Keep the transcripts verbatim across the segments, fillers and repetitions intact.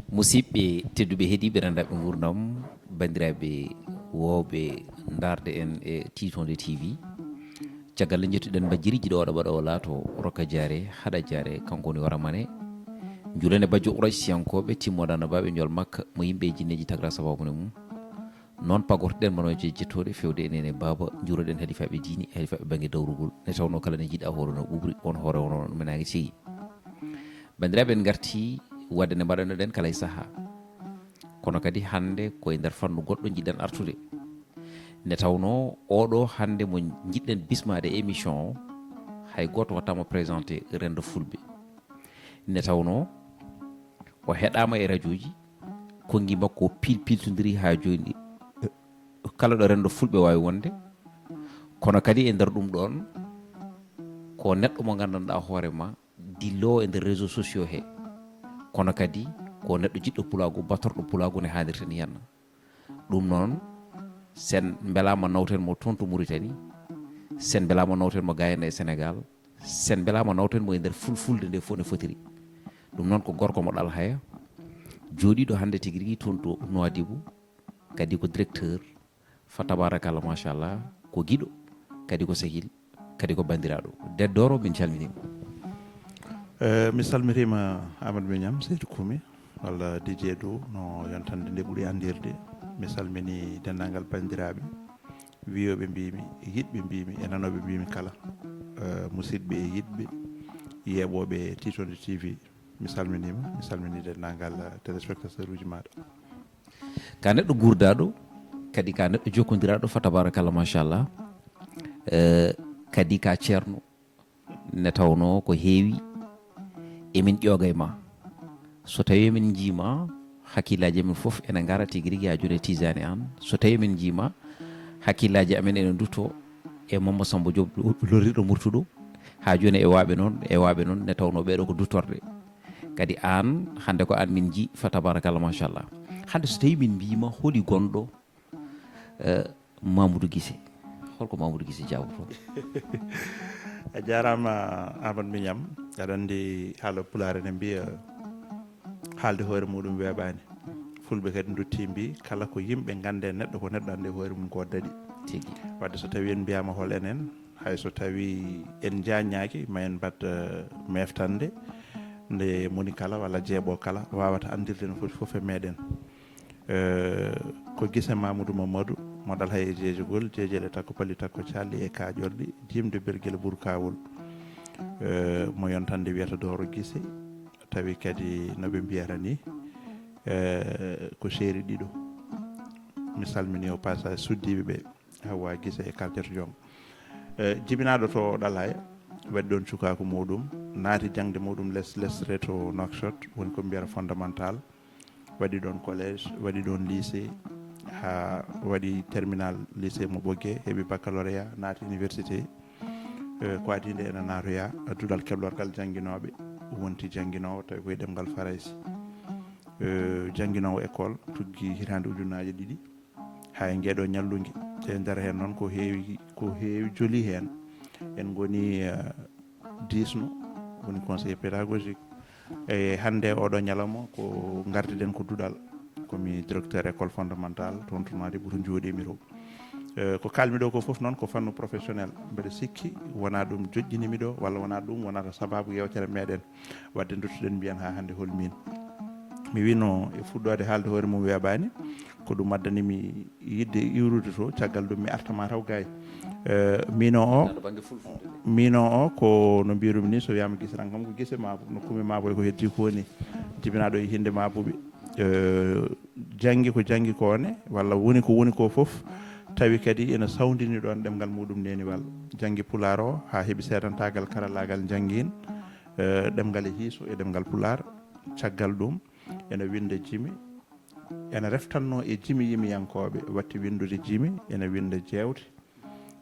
Musidɓe tedduɓe, heɗiiɓe, renndaɓe nguurndam, banndiraaɓe wooɓe ndaarde en e Tiitonde T V, caggal nde njettuɗen Mbajjiri, jiɗo waɗa ɓaɗoowo laato, rokka jaare, haɗa jaare, kanko woni Oramane. Njuulen e bajjo Quraysiyankooɓe, timmoɗa no baaɓe njol Makka, mo yimɓe e jinneeji tagra sabaabu ne mum. Noon pagortoɗen manoje jettooɗe fewde enen e baaba, njuuroɗen halifaaɓe diini, halifaaɓe bannge dawrugol, nde tawnoo kala ne jiɗa hoore no ɓuuɓri, won hoore wonoo ɗum e naange ceyi. Banndiraaɓe, en ngartii waɗde nde mbaɗanoɗen kala e sahaa. Kono kadi hannde ko e nder fannu goɗɗo njiɗɗen artude. Nde tawnoo oɗo hannde mo njiɗɗen bismaade e émission o, hay gooto waɗtaama présenté renndo fulɓe. Nde tawnoo o heɗaama e rajooji, konngi makko o pilpiltondiri haa jooni, kala ɗo renndo fulɓe waawi wonde. Kono kadi e nder ɗum ɗoon, ko neɗɗo mo nganndanɗaa hoore ma, dilloowo e nder réseaux sociaux he. Kono kadi ko neɗɗo jiɗɗo pulaagu, batorɗo pulaagu ne haanirta ni henna. Ɗum noon, sen mbelaama nawten mo toon to Mauritanie, sen mbelaama nawten mo Gayna e Sénégal, sen mbelaama nawten mo e nder fulfulde nde fof ne fotiri. Ɗum noon ko gorko mo Ɗal Haya, jooɗiiɗo hannde tigi rigi toon to Nouadhibou, kadi ko directeur, fa tabarakallah, machallah, ko giɗo, kadi ko sehil, kadi ko banndiraaɗo. Deddoro, min calminiima. Eh, mi salmitiima Amadou Mignam, Seydou Koumi, walla D J Dow, no yontande nde ɓuri anndirde. Mi salmini denndaangal banndiraaɓe, wiyooɓe mbimi, yiɗɓe mbimi, e nanooɓe mbimi kala. Eh, musidɓe e yiɗɓe, yeeɓooɓe Tiitonde T V, mi salminiima, mi salmini denndaangal, eh, téléspectateur uji maaɗa. Ka neɗɗo guurdaaɗo, kadi ka neɗɗo jokkondiraaɗo, fa tabarakallah, machallah. Eh, kadi ka ceerno, nde tawnoo ko heewi emin ƴooga e ma. So tawii emin njii ma, hakkillaaji amen fof ene ngara tigi rigi haa jooni e Tijaani Aan. So tawii emin njii ma, hakkillaaji amen ene ndutto e Mamma Samba Diop lorriɗo Murtuɗo, haa jooni e waaɓe noon, e waaɓe noon, nde tawnoo ɓeeɗo ko duttorɗe. Kadi aan, hannde ko aan min njii, fa tabarakallah, machallah. Hannde so tawii min mbiima holi gonɗo, eh, Mamoudou Guissé. Holko Mamoudou Guissé jaaboto? A jaaraama, Amadou Mignam. Aɗa anndi haala pulaar ene mbiya haalde hoore muɗum weeɓaani. Fulɓe kadi nduttii mbii, kala ko yimɓe nganndi e neɗɗo, ko neɗɗo anndi e hoore mum ko o daɗi. Tigi. Wadde so tawii en mbiyaama hol enen, hay so tawii en njaññaaki, ma en mbaɗ, eh, meeftande nde moni kala walla jeeɓo kala waawata anndirde no foti fof e meɗen. Eh, ko Guissé Mamoudou Mamadou, mo Ɗal Haya e Jeejegol, Jeejele Takko Pali Takko Calli e Kaaƴorɗi, jiimde Bergel Burkawol. Eh, mo yontande wiyata Dooro Guissé, tawi kadi no ɓe mbiyata ni, eh, ko seeri ɗiɗo. Mi salmini au passage suddiiɓe ɓe, Hawa Guissé e Kalteto Diong. Eh, jibinaaɗo to Ɗal Haya, waɗi ɗoon cukaaku muɗum, naati jaŋde muɗum les, lesre to Nouakchott, woni ko mbiyata fondamental. Waɗi ɗoon collège, waɗi ɗoon lycée, haa waɗi terminal lycée mo Ɓoggee, heɓi baccalauréat, naati université. Eh, ko adii nde ene naatoya duɗal keblorgal jannginooɓe, wonti jannginoowo, tawi ko e ɗemngal Farayse. Eh, jannginoowo école, tuggi hitaande ujunnaaje ɗiɗi, haa e ngeeɗo ñallunge. E nder heen noon ko heewi, ko heewi joli heen. En ngoni, eh, diisno, woni conseiller pédagogique. E hannde oɗo ñalawma ko ngardiɗen ko duɗal. Ko mi directeur école fondamentale, toon to Nouadhibou to njooɗiimi to. Eh, ko kaalmi ɗo ko fof noon ko fannu professionnel. Mbeɗa sikki wonaa ɗum joƴƴini mi ɗo, walla wonaa ɗum wonata sabaabu yeewtere meɗen. Wadde duttoɗen mbiyan haa hannde hol min. Mi wino e fuɗɗoode haalde hoore mum weeɓaani, ko ɗum addani mi yiɗde iwrude to, caggal ɗum mi arta ma taw gaay. Eh, miino o, miino o ko no mbirum ni, so wiyama Guissé tan kam ko Guissé Mabo, no kumi Mabo ko heddi ko woni jibinaaɗo e hinde Mabuɓe. Eh, janngi ko janngi ko ne, walla woni ko woni ko fof, tawi kadi ene sawndini ɗoon ɗemngal muɗum neniwal. Janngi pulaar o haa heɓi seedantaagal karallaagal, njanngin, eh, ɗemngal e hiiso e ɗemngal pulaar. Caggal ɗum, ene winnda jimi, ene reftanno e jimi yimiyankooɓe, watti winndude jimi, ene winnda jeewte,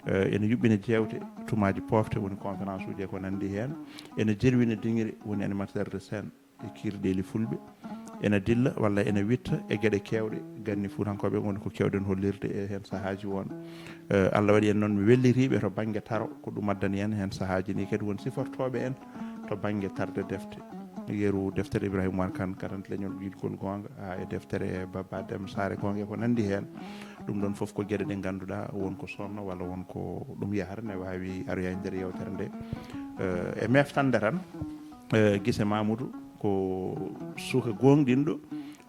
eh, ene yuɓɓina jeewte, tumaaji poofte, woni conférence uji e ko nanndi heen, ene jerwina diŋire, woni animateur de scène e kiirɗeeli fulɓe, ene dilla walla ene witta e geɗe keewɗe ganni fuutankooɓe, woni ko keewɗen hollirde e heen sahaaji won. Eh, Allah waɗi en noon mi welliriiɓe to bannge taro, ko ɗum addani en heen sahaaji ni kadi won sifortooɓe en to bannge tarde defte. yeru deftere Ibrahima Umar Kan, Karante Leñol Giɗgol Goonga, haa e deftere Baba Dem Saare Goonga e ko nanndi heen. Ɗum ɗoon fof ko geɗe ɗe ngannduɗaa won ko sonno walla won ko ɗum yahata ne waawi aroyaade nder yeewtere nde. Eh, e meeftande tan, eh, Gise Mamoudou ko suka goongɗinɗo,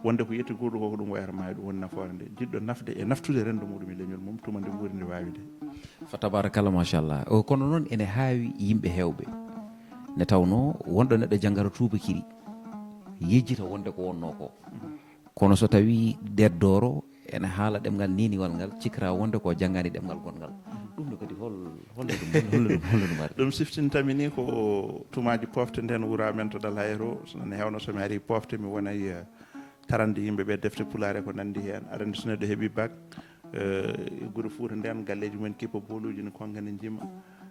wonde ko yetti guurɗo ko, ko ɗum wayata maayo, ɗum woni nafoore nde, jiɗɗo nafde e naftude renndo muɗum e leñol mum, tuma nde wuuri nde waawi de. Fa tabarakallah, machallah. O, kono noon ene haawi yimɓe heewɓe. Nde tawnoo wonɗo neɗɗo janngata tuubakiri, yejjita wonde ko wonnoo ko. Kono so tawii Deet Dooro ene haala ɗemngal neeniwal ngal, cikra wonde ko janngaani ɗemngal gonngal. Ɗum ne kadi hol, holno ɗum, holno ɗum, holno ɗum ardi? Ɗum siftintami ni ko tumaaji poofte nden wura men to Dal Hayro. So ne hewno so mi ari poofte, mi wonay, eh, tarande yimɓe ɓe defte pulaar e ko nanndi heen. Aɗa anndi so neɗɗo heɓi bac, eh, e gure Fuuta nden, galleeji mumen kippa booluuji ne konnga ne njima.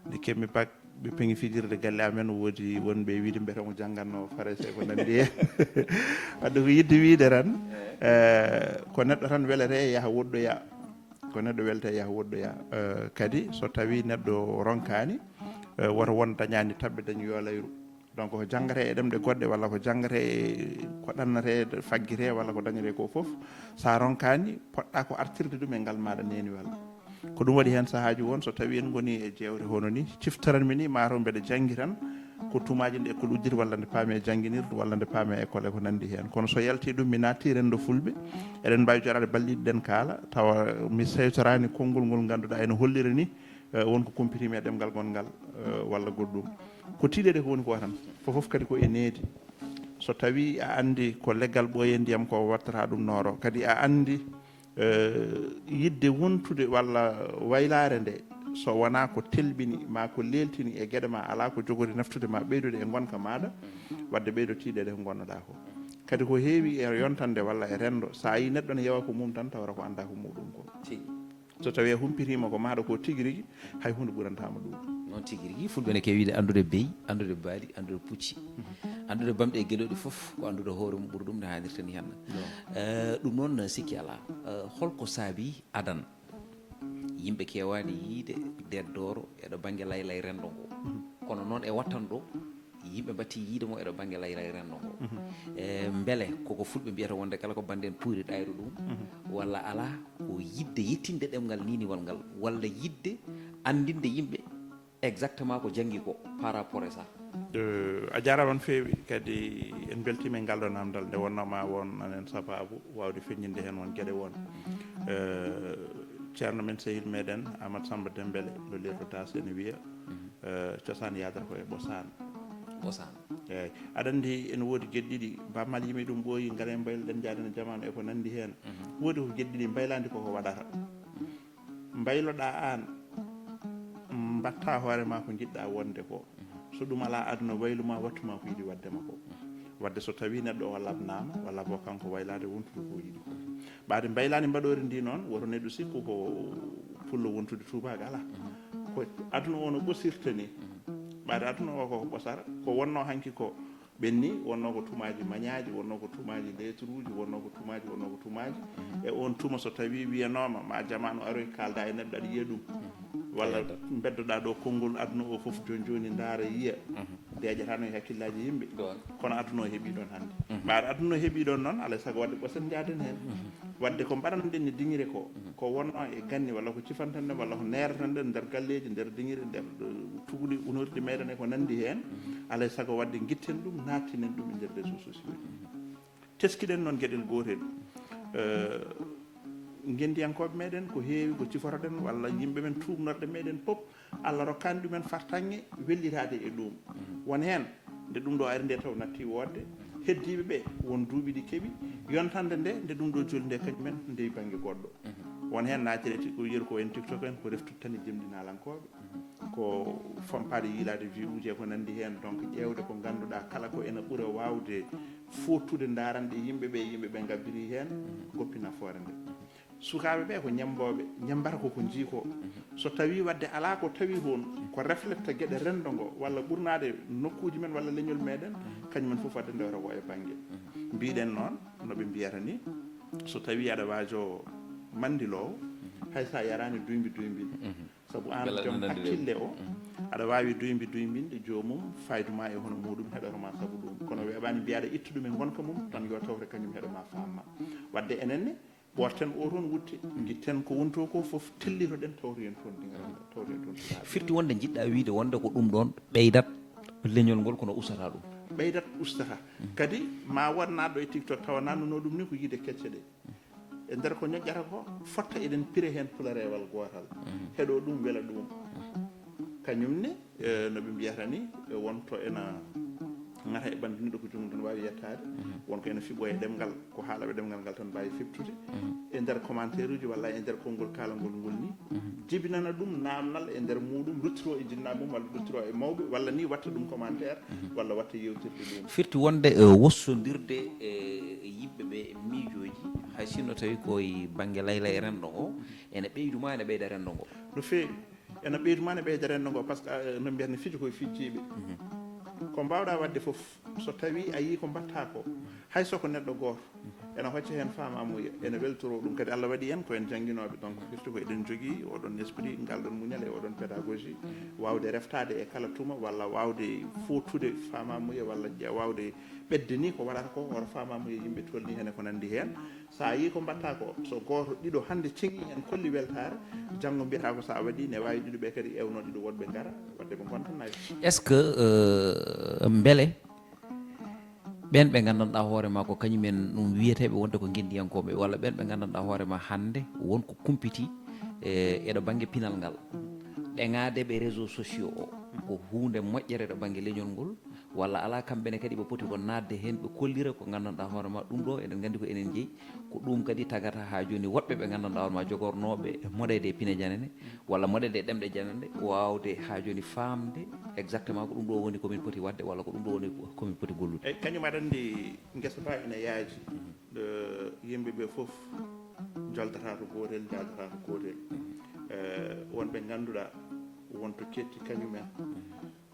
Nde keɓmi bac, ɓe peŋi fijirde galle amen, woodi wonɓe e wiide mbete omo jannganno Farayse e ko nanndi heen. Wadde ko yiɗde wiide tan, eh, ko neɗɗo tan welete yaha woɗɗoya. Ko neɗɗo welte yaha woɗɗoya. Eh, kadi so tawii neɗɗo ronkaani, eh, woto won dañaani taɓɓe dañi yoolayru. Donc ko janngate e ɗemɗe goɗɗe walla ko janngate e ko ɗannate, faggite walla ko dañete ko fof, so a ronkaani, poɗɗa ko artirde ɗum e ngal maaɗa neeniwal. Ko ɗum waɗi heen sahaaji won, so tawii en ngoni e jeewte hono ni, ciftoranmi ni, maa taw mbeɗa janngi tan ko tumaaji nde école udditi walla nde paami e jannginirdu walla nde paami e école e ko nanndi heen. Kono so yaltii ɗum, mi naattii renndo fulɓe, eɗen mbaawi joɗaade balɗe ɗiɗi ɗen kaala, tawa mi seytoraani konngol ngol ngannduɗaa ene hollira ni, eh, won ko kumpitiimi e ɗemngal gonngal, eh, walla goɗɗum. Ko tiiɗeede ko woni ko tan, fof fof kadi ko e needi. So tawii a anndi ko leggal ɓooyee ndiyam ko wattata ɗum nooro, kadi a anndi, eh, yiɗde wontude walla waylaare nde, so wonaa ko telɓini ma ko leeltini e geɗe ma, alaa ko jogori naftude ma ɓeydude e ngonka maaɗa, wadde ɓeydo tiiɗeede ko ngonnoɗaa ko. Kadi ko heewi e yontande walla e renndo, so a yii neɗɗo ne yewa ko mum tan, tawata ko anndaa ko muɗum ko. Tigi. So tawii a humpitiima ko maaɗa ko tigi rigi, hay huunde ɓurantaama ɗum. Noon tigi rigi, fulɓe ne keewi wiide anndude beyi, anndude baali, anndude pucci. Anndude bamɗe e gelooɗi fof ko anndude hoore mum ɓuri ɗum, no haanirta ni henna. Eh, ɗum noon sikki alaa. Eh, holko saabi adan yimɓe keewaani yiide Deet Dooro e ɗo bannge laylay renndo ngo? Kono noon e wattan ɗo, yimɓe mbattii yiide mo e ɗo bannge laylay renndo ngo. E mbele koko fulɓe mbiyata wonde kala ko bannden puyri ɗayro ɗum, walla alaa, ko yiɗde yettinde ɗemngal niiniwal ngal, walla yiɗde anndinde yimɓe exactement ko janngi ko par rapport e ça? Eh, a jaaraama no feewi, kadi en mbeltiima e ngal ɗo namdal nde wonnoo ma won anen sabaabu waawde feññinde heen won geɗe won. Eh, ceerno men, sehil meɗen Amat Samba Dembele, lollirɗo Daas, ene wiya, eh, cosaan yaadata ko e ɓosaan. Ɓosaan. Eeyi. Aɗa anndi ene woodi geɗe ɗiɗi, bammal yimi ɗum ɓooyi, ngare mbayluɗen njaadena jamaanu e ko nanndi heen. Woodi ko geɗe ɗiɗi mbaylaandi koko waɗata. Mbayloɗaa aan, mbaɗta hoore ma ko njiɗɗaa wonde ko. So ɗum alaa, aduna waylu ma, wattu ma ko yiɗi waɗde ma ko. Wadde so tawii neɗɗo o labnaama, walla ko kanko waylaade wontude ko yiɗi ko. Ɓaade mbaylaani mbaɗoori ndi noon, woto neɗɗo sikku ko pullo wontude tuubaak, alaa. Ko aduna o no ɓosirta ni. Ɓaade aduna o ko ɓosara, ko wonnoo hanki ko ɓenni, wonnoo ko tumaaji mañaaji, wonnoo ko tumaaji letruuji, wonnoo ko tumaaji, wonnoo ko tumaaji. E oon tuma so tawii wiyanooma ma jamaanu aroy kaalda e neɗɗo, aɗa yiya ɗum. Walla mbeddoɗaa ɗo konngol aduna o fof, jooni jooni ndaara yiya. Deeƴataano e hakkillaaji yimɓe. Ɗoon. Kono aduna o heɓii ɗoon hannde. Ɓaade aduna o heɓii ɗoon noon, alaa e sago wadde ɓosen njaaden heen. Wadde ko mbaɗanɗen e diŋire ko, ko wonnoo e ganni walla ko cifanten ɗen walla ko neeraten ɗen nder galleeji, nder diŋire, nder, eh, tugudi unorɗi meɗen e ko nanndi heen, alaa e sago wadde ngitten ɗum, naattinen ɗum e nder réseaux sociaux ji. Teskiɗen noon geɗel gootel. Eh, ngenndiyankooɓe meɗen ko heewi ko cifotoɗen walla yimɓe men tuugnorɗe meɗen pop, Allah rokkaani ɗumen fartaŋŋe wellitaade e ɗum. Won heen, nde ɗum ɗo ari nde taw natti woodde, heddiiɓe ɓe won duuɓi ɗi keɓi, yontande nde, nde ɗum ɗo joli nde kañumen ndewi bannge goɗɗo. Won heen naatire ti-, ko wiyata ko en TikTok en, ko reftude tan e jemɗinaalankooɓe, ko fompaade yiilaade vues uji e ko nanndi heen, donc ƴeewde ko ngannduɗaa kala ko ena ɓura waawde fooɗtude ndaranɗe yimɓe ɓe, yimɓe ɓe ngabbiri heen, goppi nafoore nde. Sukaaɓe ɓe ko ñemmbooɓe, ñemmbata ko ko njii ko. So tawii wadde alaa ko tawi toon, ko refletta geɗe renndo ngo, walla ɓurnaade nokkuuji men walla leñol meɗen, kañum en fof wadde ndewta ko e bannge. Mbiɗen noon, no ɓe mbiyata ni, so tawii aɗa waajo manndiloowo, hay so a yaraani duymbi duymbi. Sabu aan joom hakkille o, Aɗa waawi duymbi duymbinde joomum, faydu ma e hono muuɗum heɗoro ma sabu ɗum. Kono weeɓaani mbiyaɗa ittu ɗum e ngonka mum, tan yo tawte kañum heɗo ma, faam ma. Waɗde enen ne, ɓoorten o toon wutte, ngitten ko woni to ko fof, tellitoɗen, tawtoyen toon dingiral ngal, tawtoyen toon sukaaɓe. Firti wonde njiɗɗa wiyde wonde ko ɗum ɗoon ɓeydat leñol ngol, kono ustata ɗum. Ɓeydat, ustata. Kadi ma waɗ naatɗo e TikTok tawa naatnunoo ɗum ni ko yiyde kecce ɗe. E nder ko ñoƴƴata ko, fotta eɗen pire heen pularewal gootal. Heɗo ɗum, wela ɗum. Kañum ne, eh, no ɓe mbiyata ni, eh, wonto ena ŋata e ɓanndu neɗɗo ko joomum tan waawi yettaade. Won ko ena fiɓo e ɗemngal, ko haalaɓe ɗemngal ngal tan mbaawi fiɓtude. E nder commentaire uji walla e nder konngol kaalangol ngol ni, jibinana ɗum naamnal e nder muuɗum, ruttiro e jinnaaɓe mum walla ruttiro e mawɓe, walla ni watta ɗum commentaire, walla watta yewtirde ɗum. Firti wonde, eh, wossondirde e yimɓe ɓe e miijooji, hay sinno tawi ko e bannge layla e renndo ngo, ene ɓeydu ma, ene ɓeyda renndo ngo. No feewi. Ena ɓeydu ma, ne ɓeyda renndo ngo, par ce que, eh, no mbiyatmi, fijo koye fijjiiɓe. Ko mbaawɗa waɗde fof, so tawii a yii ko mbaɗta ko, hay so ko neɗɗo gooto, ena hocca heen faamaamuya, ena weltoroo ɗum. Kadi Allah waɗi en ko en jannginooɓe, donc firti ko eɗen njogii oɗon esprit, ngal ɗon muñal e oɗon pédagogie, waawde reftaade e kala tuma, walla waawde footude faamaamuya, walla ƴe-, waawde ɓetde ni ko waɗata ko, hoto faamaamuya yimɓe tolni heen e ko nanndi heen. So a yii ko mbaɗta ko, so gooto, ɗiɗo hannde ceŋii heen, kolli weltaare, janngo mbiyata ko so a waɗii, ne waawi ɗiɗo ɓe kadi ewnoo ɗiɗo woɗɓe ngara, waɗde ɓe ngonta nawi. Est-ce que, euh, mbele ɓeen ɓe nganndanɗaa hoore ma ko kañum en ɗum wiyeteeɓe wonde ko ngenndiyankooɓe, walla ɓeen ɓe nganndanɗaa hoore ma hannde won ko kumpiti, e, e ɗo bannge pinal ngal, ɗeŋaade ɓe réseaux sociaux o, ko huunde moƴƴere ɗo bannge leñol ngol, walla alaa, kamɓe ne kadi ɓe poti ko naatde heen, ɓe kollira ko nganndanɗaa hoore ma ɗum ɗo, eɗen nganndi ko enen njeyi, ko ɗum kadi tagata haa jooni woɗɓe ɓe nganndanɗaa hoore ma jogornooɓe moɗeede e pine janane, walla moɗeede e ɗemɗe janane, waawde haa jooni faamde exactement ko ɗum ɗo woni ko min poti waɗde, walla ko ɗum ɗo woni ko min poti gollude. Eyi, kañum aɗa anndi ngesa ba ene yaaji, eh, yimɓe ɓe fof njoldata to gootel, njaadata to gootel. Eh, won ɓe ngannduɗaa won to ketti kañum en.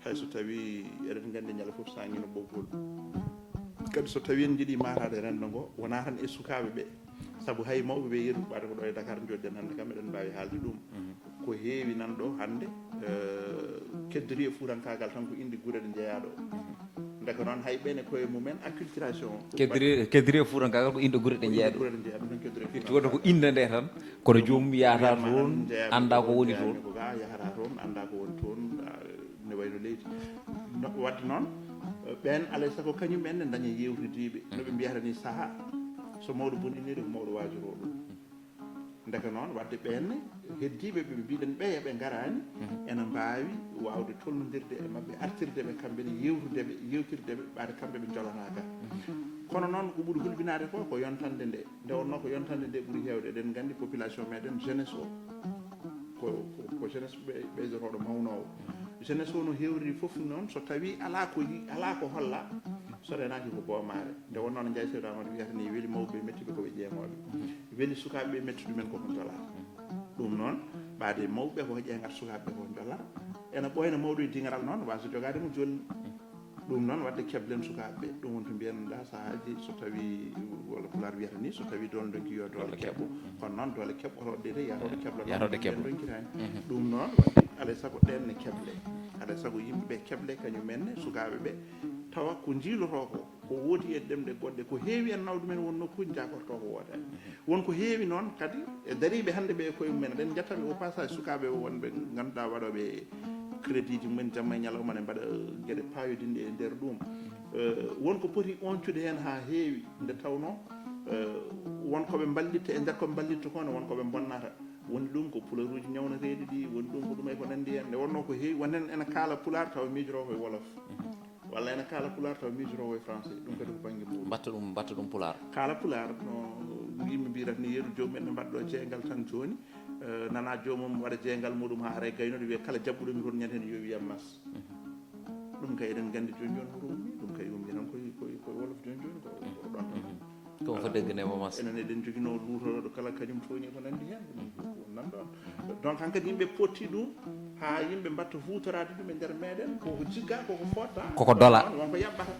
Hay so tawii eɗen nganndi ñande fof saŋngina ɓoggol. Kadi so tawii en njiɗii maataade renndo ngo, wonaa tan e sukaaɓe ɓe. Sabu hay mawɓe ɓe yeru, ɓaade ko ɗo e Dakar njoɗɗen hannde kam, eɗen mbaawi haalde ɗum. Ko heewi nan ɗo hannde, eh, keddori e fuutankaagal tan ko innde gure ɗe njeyaa ɗo. Ndeke noon hay ɓeen e koye mumen acculturation. Keddori, keddori e fuutankaagal ko innde gure ɗe njeyaa ɗo. Gure ɗe njeyaa ɗo tan keddori e firti wonde ko fuutankaagal. Innde nde tan, kono joomum yahata toon, anndaa ko woni toon. Ko ga yahata toon, anndaa ko woni toon, ah, ne wayno leydi. No, wadde noon, eh, ɓeen alay sago kañum en ne ndaña yeewtidiiɓe. No ɓe mbiyata ni sahaa, so mawɗo bonii neɗɗo, ko mawɗo waajoroo ɗum. Ndeke noon, wadde ɓeen ne, heddiiɓe ɓe mbiɗen ɓeya ɓe ngaraani, ena mbaawi waawde tolnondirde e maɓɓe, artirde ɓe kamɓe ne, yeewtude ɓe, yeewtirde ɓe, ɓaade kamɓe ɓe njolata ga. Kono noon, ko ɓuri hulɓinaade ko, ko yontande nde. Nde wonnoo ko yontande nde ɓuri heewde. Eɗen nganndi population meɗen, jeunesse o, ko, ko, ko jeunesse ɓe-, ɓeydotooɗo mawnoowo. Jeunesse o no hewri fof noon, so tawii alaa ko yi-, alaa ko holla, so renaaki ko boomaare. Nde wonnoo no Njaay Seydu Aamadu wiyata ni, weli mawɓe ɓe mettuɓe ko ɓe ƴeeŋooɓe. Weli sukaaɓe ɓe mettuɓe men koko njola. Ɗum noon, ɓaade mawɓe ɓe koko ƴeeŋata sukaaɓe ɓe koko njola. Ena ɓooyna mawɗo e diŋaral noon, waawa so jogaade mo jolni. Ɗum noon, wadde keblen sukaaɓe ɓe. Ɗum woni to mbiyen ɗa sahaaji, so tawii, walla Pulaar wiyata ni, so tawii doole ndonki yo doole keɓo. Kono noon, doole keɓotooɗe de, yahooɓe keblotoo, yahooɓe keɓo. Donkiraani. Ɗum noon, wadde alay sago ɗeen ne keble. Alay sago yimɓe ɓe keble, kañum en ne, sukaaɓe ɓe, tawa ko njiilotoo ko, ko woodi e ɗemɗe goɗɗe, ko heewi en nawɗumen won nokkuuji, njakortoo ko woodaani. Won ko heewi noon kadi e dariiɓe hannde ɓe e koye mumen. Eɗen njetta ɓe au passage, sukaaɓe wonɓe ngannduɗaa waɗooɓe crédit ji mumen jamma e ñalawma, ne mbaɗa, eh, geɗe paayodinɗe e nder ɗum. Eh, won ko poti oñcude heen haa heewi, nde tawnoo, eh, won ko ɓe mballitta e nder ko ɓe mballitta ko ne, won ko ɓe mbonnata. Woni ɗum ko pularuuji ñawnateeɗi ɗi, woni ɗum ko ɗum e ko nanndi heen. Nde wonnoo ko heewi, won heen ena kaala Pulaar tawa miijotoo ko e Wolof. Walla ena kaala Pulaar tawa miijotoo ko e Français, ɗum kadi ko bannge mum. Mbaɗta ɗum, mbaɗta ɗum Pulaar. Kaala Pulaar, no yimɓe mbiyata ni, yeru joomum en ne mbaɗa ɗo jeeyngal tan jooni, eh, nana joomum waɗa jeeyngal muɗum haa ara e gaynooɗo, wiya kala jaɓɓuɗo mi toon ñande heen yo wiyam mas. Ɗum kay eɗen nganndi jooni jooni hoto ummi, ɗum kay ummi tan koye, koye, koye Wolof jooni jooni ko, ko ɗon tan. Ko fo degg ne mo mas. Enen eɗen joginoo luutorooɗo kala kañum tooñi ko nanndi heen. Ɗum ko nan ɗon. Donc, hankadi yimɓe potti ɗum, haa yimɓe mbatta huutoraade ɗum e nder meɗen, koko jigga, koko fotta. Koko dola. Won ko yaɓɓata.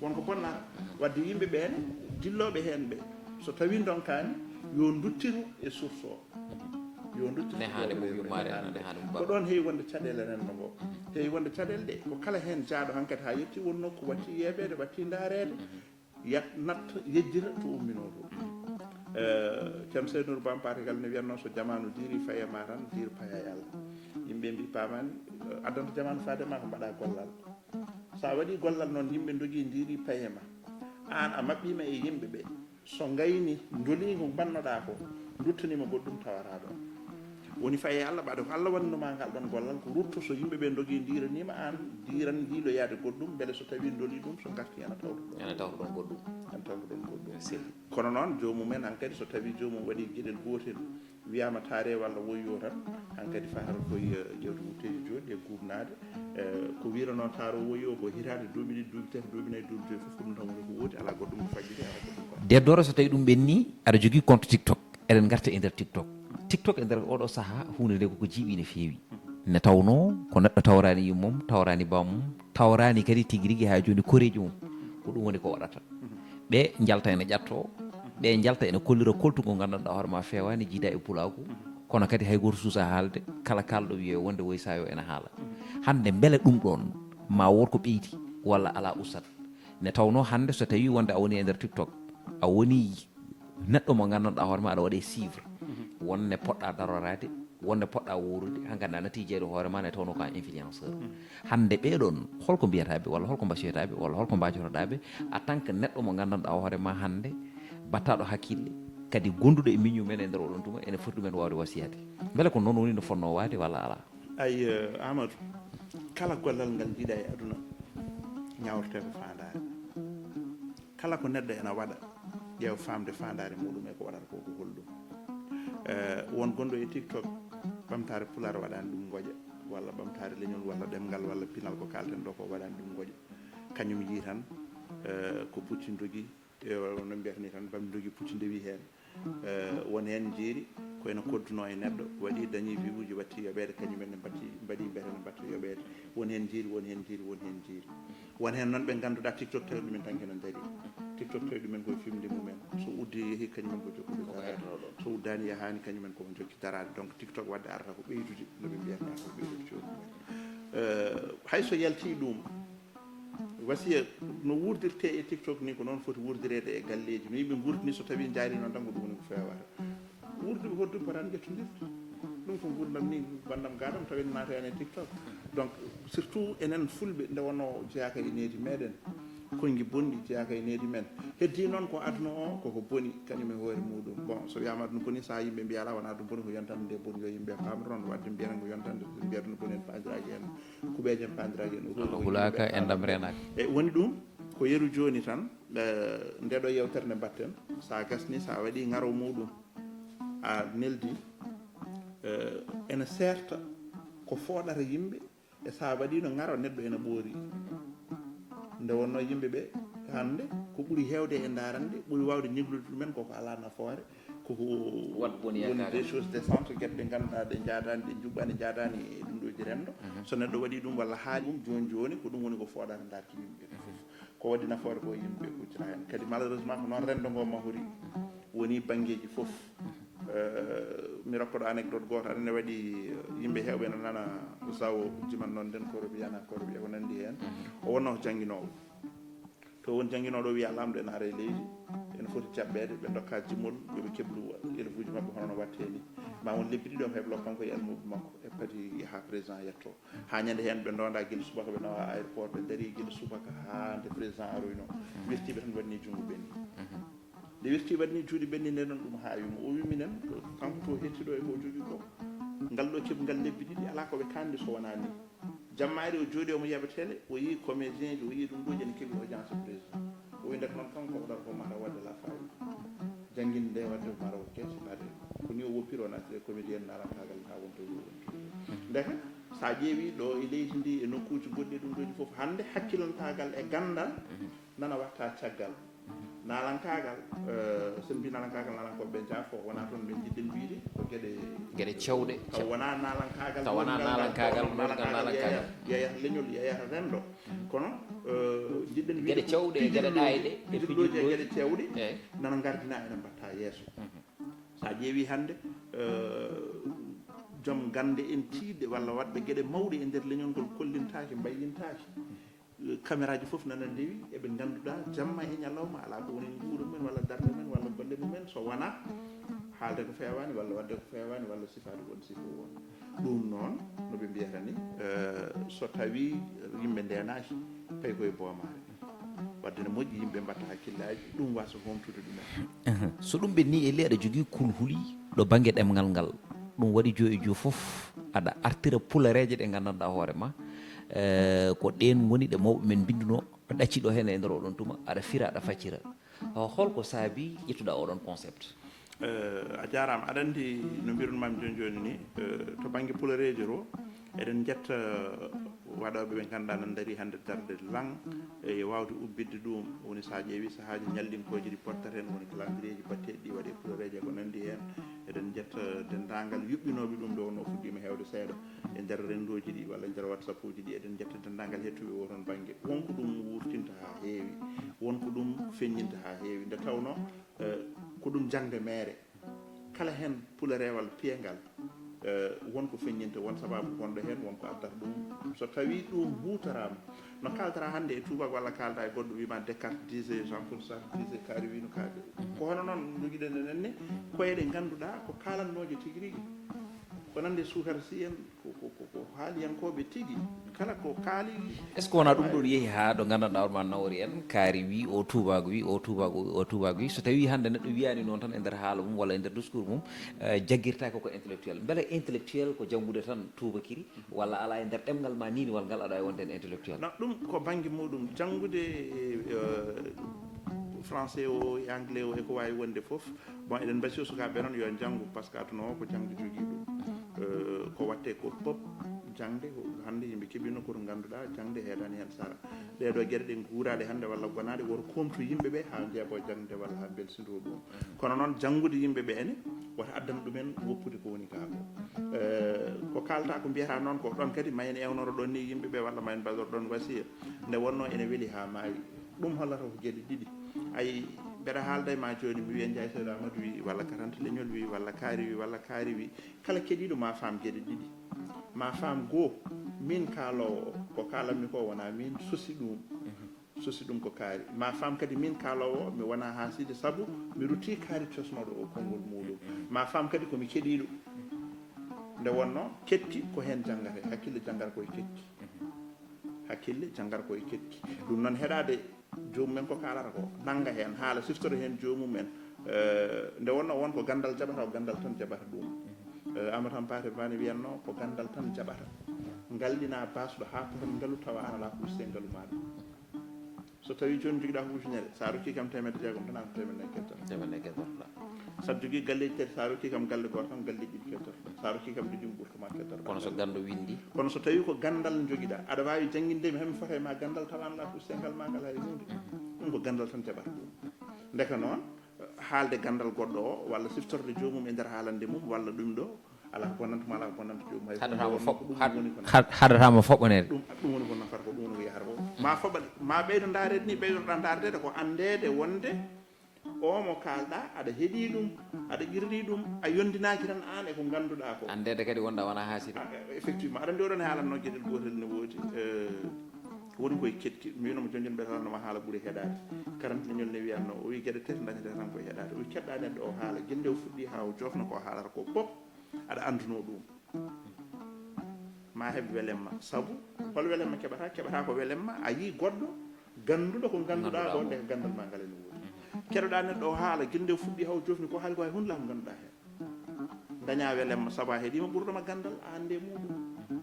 Won ko bonnata. Wadde yimɓe ɓeen, dillooɓe heen ɓe, so tawii ndonkaani, yo nduttiro e source o. Yo nduttiro. Nehaande mum yummaade, nehaande mum. Ko ɗoon heewi wonde caɗeele renndo ngo. Tawi wonde caɗeele ɗe, ko kala heen jaaɗo hankadi haa yetti won nokku, watti yeebeede, watti ndaareede, yat-, natta, yejjita to umminoo to. Eh, Ceerno Seydou Nour Ba Paate Kala ne wiyatnoo, so jamaanu diirii, faye ma tan, diir paya e Allah. Yimɓe mbi paamaani, eh, addanta jamaanu faade ma ko mbaɗa gollal. So a waɗii gollal noon, yimɓe ndogii, ndiirii, paye ma. Aan a maɓɓiima e yimɓe ɓe. So ngayni ndolii ko mbannoɗaa ko, ruttaniima goɗɗum, tawataa ɗoon. Woni faye Allah, ɓaade ko Allah waɗnuma ngal ɗoon gollal, ko rutto, so yimɓe ɓe ndogii, ndiiraniima, aan ndiiran yiiloyaade goɗɗum, mbele so tawii ndolii ɗum, so ngartii, ena tawta ɗoon. Ena tawta ɗoon goɗɗum. Ena tawta ɗoon goɗɗum. Ene selli. Kono noon, joomum en hankadi, so tawii joomum waɗii geɗel gootel, wiyaama taare walla woyyo tan, hankadi fatata koye, eh, ƴeewde wutteeji jooɗi e guurnaade. Eh, ko wiiranoo taaro woyyo ko hitaande, duuɓi ɗiɗi, duuɓi tati, duuɓi nayi, duuɓi joyi, fof ko ɗum tan woni ko woodi, alaa goɗɗum ko faggude, alaa goɗɗum ko. Nde doro, so tawii ɗum ɓenni, aɗa jogii compte TikTok. Eɗen ngarta e nder TikTok. TikTok e nder oɗo sahaa, huunde nde koko jiiɓi no feewi. Ne tawnoo ko neɗɗo tawraani yummum, tawraani bammum, tawraani kadi tigi rigi haa jooni koreejo mum. Ko ɗum woni ko waɗata. Ɓe njalta ene ƴattoo, ɓe njalta ene kollira koltu ngo nganndanɗaa hoore ma feewaani, jiidaa e pulaaku, kono kadi hay gooto suusaa haalde, kala kaalɗo wiyee wonde woy saayo ene haala. Hannde mbele ɗum ɗoon ma wood ko ɓeyti walla alaa, ustad? Ne tawnoo hannde so tawii wonde a woni e nder TikTok, a woni neɗɗo mo nganndanɗaa hoore ma aɗa waɗa e suivre, wonde poɗɗaa daroraade, wonde poɗɗaa wuurude, hankadi a natti jeyde hoore ma, ne tawnoo ko a influenceur. Hannde ɓee ɗoon, holko mbiyataa ɓe, walla holko mbasiyotaa ɓe, walla holko mbaajotoɗaa ɓe, en tant que neɗɗo mo nganndanɗaa hoore ma hannde, battaaɗo hakkille, kadi gonduɗo e miñum en e nder oɗon tuma, ene foti ɗum en waawde wasiyaade? Mbele ko noon woni no fotnoo waade walla alaa? Ay, eh, Amadou, kala gollal ngal njiiɗaa e aduna, ñaawretee ko faandaare. Kala ko neɗɗo ena waɗa, ƴeew faamde faandaare muɗum e ko waɗata ko, ko holɗum. Eh, won gonɗo e TikTok, ɓamtaare pulaar waɗaani ɗum ngoƴa, walla ɓamtaare leñol, walla ɗemngal, walla pinal ko kaalten ɗo ko waɗaani ɗum ngoƴa. Kañum yii tan, eh, ko pucci ndogi, e no mbiyata ni tan, bamɗi ndogi pucci ndewi heen. Eh, won heen njiiri ko ene koddunoo e neɗɗo, waɗi, dañi vue uji, watti yoɓeede, kañum en ne mbatti, mbaɗi mbete ne mbatta yoɓeede. Won heen njiiri, won heen njiiri, won heen njiiri. Won heen noon ɓe ngannduɗaa TikTok tawi ɗumen tan kene ndaari. TikTok tawi ɗumen koye fimde mumen. So uddi yehi, kañum en ko jokkude daraade. So uddaani yahaani, kañum en ko jokki daraade. Donc TikTok waɗde arata ko ɓeydude, no ɓe mbiyata ko ɓeydude jooni. Eh, hay so yaltii ɗum, wasiya no wuurdirtee e TikTok ni, ko noon foti wuurdireede e galleeji. No yimɓe nguurdi ni, so tawii njaari noon tan, ko ɗum woni ko feewaata. Wuurduɓe hoɗdu potaani ƴettondirde. Ɗum ko nguurndam ni, banndam gaadam, tawi ene naata heen e TikTok. Donc, surtout enen Fulɓe, nde wonnoo jeyaaka e nehdi meɗen, konngi bonɗi jeyaaka e nehdi men. Heddii noon ko aduna o, koko boni, kañum e hoore muɗum. Bon, so wiyaama aduna boni, sahaa yimɓe mbiya, alaa, wonaa aduna boni, ko yontande nde boni, yo yimɓe paamru noon. Waɗde mbiyaten ko yontande, mbiya aduna boni, en paandiraaki heen. Kuɓeeje en paandiraaki heen. Allah hulaaka, enɗam reenaaka. E woni ɗum ko yeru jooni tan, eh, nde ɗo yeewtere nde mbaɗten, so a gasni, so a waɗi ŋaro muɗum, a neldi, eh, ene seerta ko fooɗata yimɓe, e so a waɗiino ŋaro, neɗɗo ene ɓoori. Nde wonnoo yimɓe ɓe hannde ko ɓuri heewde e ndaarande, ɓuri waawde ñeglude ɗumen koko alaa nafoore, koko woni des choses décentes, geɗe ɗe ngannduɗaa ɗe njaadaani, ɗe njuɓɓaani, njaadaani e ɗum ɗo ji renndo. So neɗɗo waɗii ɗum walla haali ɗum, jooni jooni ko ɗum woni ko fooɗata ndaarki yimɓe fof. Ko waɗi nafoore ko yimɓe kuccata heen. Kadi malheureusement ko noon renndo ngo mahori, woni banngeeji fof. Eh, mi rokkoɗo anecdote gooto, aɗa ene waɗi, eh, yimɓe heewɓe ene nana Zawo, jiman noon nden, Korobiya na Korobiya, ko nanndi heen. O wonnoo ko jannginoowo. To won jannginooɗo wiya laamɗo ene ara e leydi, ene foti jaɓɓeede, ɓe ndokka jimol, yo ɓe keɓlu élève uji maɓɓe hono no waɗtee ni. Ma won lebbi ɗiɗi omo heblo kanko e almuuɓe makko, e padi yaha président yetto. Haa ñande heen ɓe ndonda gila subaka, ɓe nawa aéroport, ɓe dari gila subaka haa nde président aroyno. Wirtiiɓe tan waɗni junngo ɓenni. Nde wirti waɗni juuɗe ɓenni, nde noon ɗum haawi mo. O wi minen, kanko to hetti ɗo e ko o jogii ko. Ngal ɗo keɓngal lebbi ɗiɗi, alaa ko ɓe kaandi so wonaa ni. Jammaari o jooɗi, omo yaɓa télé, o yii comédien ji, o yii ɗum ɗo, ene keɓi audience président. O wi ndeke noon kanko ko waɗata ko mara waɗde la fawi. Jannginde nde waɗde ko mara o kees, ɓaade ko ni o woppiri, o naatiri e comédien nalankaagal haa wonto wuro wonto. Ndeke, so a ƴeewi ɗo e leydi ndi, e nokkuuji goɗɗi e ɗum ɗoji fof, hannde hakkilantaagal e ganndal nana watta caggal. Nalankaagal, eh, so en mbi nalankaagal, nalankooɓe ɓe njaafo, wonaa toon ɓe njiɗɗen wiyde ko geɗe, geɗe cewɗe. Taw wonaa nalankaagal, taw wonaa nalankaagal, nalankaagal, nalankaagal, nalankaagal. Yeeyata, yeeyata leñol, yeeyata renndo. Kono, eh, njiɗɗen wiyde geɗe cewɗe, geɗe ɗaayɗe, e pijirlooji e geɗe cewɗe, eey, nana ngardina, ene mbatta yeeso. So a ƴeewi hannde, eh, joom gannde en tiiɗɗe walla waɗɓe geɗe mawɗe e nder leñol ngol kollintaake, mbayyintaake. Kameraaji fof nana ndewi, eɓe ngannduɗaa jamma e ñalawma alaa ko woni nguura men walla darnde men walla golle mumen, so wonaa haalde ko feewaani walla waɗde ko feewaani walla sifaade won sifo won. Ɗum noon, no ɓe mbiyata ni, eh, so tawii yimɓe ndeenaaki, pay koye boomaare. Wadde no moƴƴi yimɓe mbatta hakkillaaji, ɗum wasa homtude ɗumen. Ahan. So ɗum ɓenni, Eli, aɗa jogii kulhuli ɗo bannge ɗemngal ngal. Ɗum waɗi jo e jo fof aɗa artira pulareeje ɗe nganndanɗaa hoore ma, eh, ko ɗeen ngoni ɗe mawɓe men mbinnduno, ɗacci ɗo heen e nder oɗon tuma, aɗa fira, aɗa faccira. Ho-, holko saabi ƴettuɗaa oɗon concept? Eh, a jaaraama. Aɗa anndi no mbirunmaami jooni jooni ni, eh, to bannge pulareejo to, eɗen njetta waɗooɓe ɓe ngannduɗaa nan ndarii hannde darnde laŋ, e waawde ubbitde ɗum. Woni so a ƴeewii sahaaji ñalɗinkooji ɗi pottata heen, woni calendrieji batteeɗi ɗi waɗi e pulareeje ko nanndi heen. Eɗen njetta denndaangal yuɓɓinooɓe ɗum nde wonnoo fuɗɗiima heewde seeɗa e nder renndooji ɗi walla e nder WhatsApp uji ɗi. Eɗen njetta denndaangal heɗtuɓe oo toon bannge. Won ko ɗum wuurtinta haa heewi, won ko ɗum feññinta haa heewi. Nde tawnoo, eh, ko ɗum jaŋde meere. Kala heen pulareewal piyangal, eh, won ko feññinta, won sabaabu gonɗo heen, won ko addata ɗum. So tawii ɗum huutoraama, no kaaltaraa hannde e tuubaako walla kaaldaa e goɗɗo, wiy ma Descartes disait, Jean-Paul Sartre disait, kaari wiy no kaali. Ko hono noon njogiɗen enen ne, koye ɗe ngannduɗaa ko kaalannooje tigi rigi. Ko nande suukara si en, ko, ko, ko, ko haaliyankooɓe tigi. Kala ko kaali. Est-ce que wonaa ɗum ɗoon yehi haa ɗo nganndanɗaa on ma nawori en, kaari wi, o tuubaagu wi, o tuubaagu wi, o tuubaagu wi? So tawii hannde neɗɗo wiyaani noon tan e nder haala mum walla e nder discours mum, eh, jaggirtaake ko intellectuel. Mbele intellectuel ko janngude tan tuubakiri, walla alaa e nder ɗemngal ma niiniwal ngal aɗa waawi wonde en intellectuel? Non, ɗum ko bannge muɗum. Janngude, eh, français o, e anglais o, e ko waawi wonde fof. Bon, eɗen mbasiyoo sukaaɓe noon yo njanngu, par ce que aduna o ko jaŋde jogii ɗum. Eh, ko waɗtee ko pop jaŋde, ko hannde yimɓe keɓiino ko to ngannduɗaa jaŋde heedaani heen sara. Ɗee ɗoo geɗe ɗe nguuraaɗe hannde walla gonaaɗe, woto koomtu yimɓe ɓe haa njeeɓoo jaŋde walla haa mbelsindoo ɗum. Kono noon, janngude yimɓe ɓe ene wota addan ɗumen woppude ko woni kaa ko. Eh, ko kaaltaa ko mbiyataa noon ko ɗoon kadi ma en ewnoro ɗoon ni yimɓe ɓe walla ma en mbaɗor ɗoon wasiya. Nde wonnoo ene weli haa maayi. Ɗum hollata ko geɗe ɗiɗi. Ayi, mbeɗa haalda e ma jooni, mi wiya Njaay Seydi Amadou wi, walla Karanta Leñol wi, walla Kaari wi, walla Kaari wi. Kala keɗiiɗo ma faam geɗe ɗiɗi. Ma faam goo, miin kaaloowo o, ko kaalanmi ko wonaa miin sosi ɗum. Sosi ɗum ko kaari. Ma faam kadi miin kaaloowo o, mi wonaa haasiide sabu mi ruttii kaari cosnooɗo o konngol muuɗum. Ma faam kadi ko mi keɗiiɗo. Nde wonnoo, keɗki ko heen janngate, hakkille janngata ko e keɗki. Hakkille janngata ko e keɗki. Ɗum noon, heɗaade joomum en ko kaalata ko, nannga heen haala, siftoro heen joomum en. Eh, nde wonnoo won ko ganndal jaɓata, ko ganndal tan jaɓata ɗum. Eh, Amadou Hampate Bane wiyatnoo ko ganndal tan jaɓata. Ngallina baasɗo haa potan ngalu tawa aan alaa ko usti e ngalu maaɗa. So tawii jooni njogiɗaa ko ujunere, so a rokkii kam teemedde jeegom tan, aan ko teemedde nayi kettoɗaa. Teemedde nayi kettoɗaa. So aɗa jogii galleeji tati, so a rokkii kam galle gooto tan, galleeji ɗiɗi kettoɗaa. So a rokkii kam ɗiɗi, ɗum ɓurta ma kettoɗaa. Kono so ganndo winndi? Kono so tawii ko ganndal njogiɗaa, aɗa waawi jannginde mi, haa mi fota e ma ganndal, tawa aan alaa ko usti e ngalu maaɗa hay huunde. Ɗum ko ganndal tan jaɓata ɗum. Ndeke noon, haalde ganndal goɗɗo o, walla siftorde joomum e nder haalande mum, walla ɗum ɗo, alaa ko bonnanta mo, alaa ko bonnanta joomum hay. Haɗataa mo foɓ-, ɗum had-, woni ko had-, haɗataa mo foɓɓaneede. Ɗum, ɗum woni ko nafata ko, ɗum woni ko yahata ko. Ma foɓɓane, ma ɓeydo ndaareede ni, ɓeydoɗaa ndaareede ko anndeede wonde o mo kaalɗaa, aɗa heɗii ɗum, aɗa qirrii ɗum, a yondinaaki tan aan e ko ngannduɗaa ko. Anndeede kadi wonde a wonaa haasiiɗo. Ah, effectivement, aɗa anndi oɗon haalannoo geɗel gootel ne woodi. Eh, woni koye keɗki. Mi wiino mo jooni jooni mbiyata no ma haala ɓuri heɗaade. Karanta Leñol ne wiyatnoo, o wi geɗe tati dañata tan koye heɗaade. O wi keɗɗa neɗɗo o haala, gila nde o fuɗɗii haa o joofna ko o haalata ko pop, aɗa anndunoo ɗum. Ma heɓ welemma. Sabu, hol welemma keɓataa? Keɓataa ko welemma, a yii goɗɗo gannduɗo ko ngannduɗaa ko, nde ko ganndal ma ngal ene woodi. Keɗoɗaa neɗɗo o haala, gila nde o fuɗɗii haa o joofni ko haali ko hay huunde alaa ko ngannduɗaa heen. Dañaa welemma, sabu a heɗiima ɓurɗo ma ganndal, a annde e muuɗum.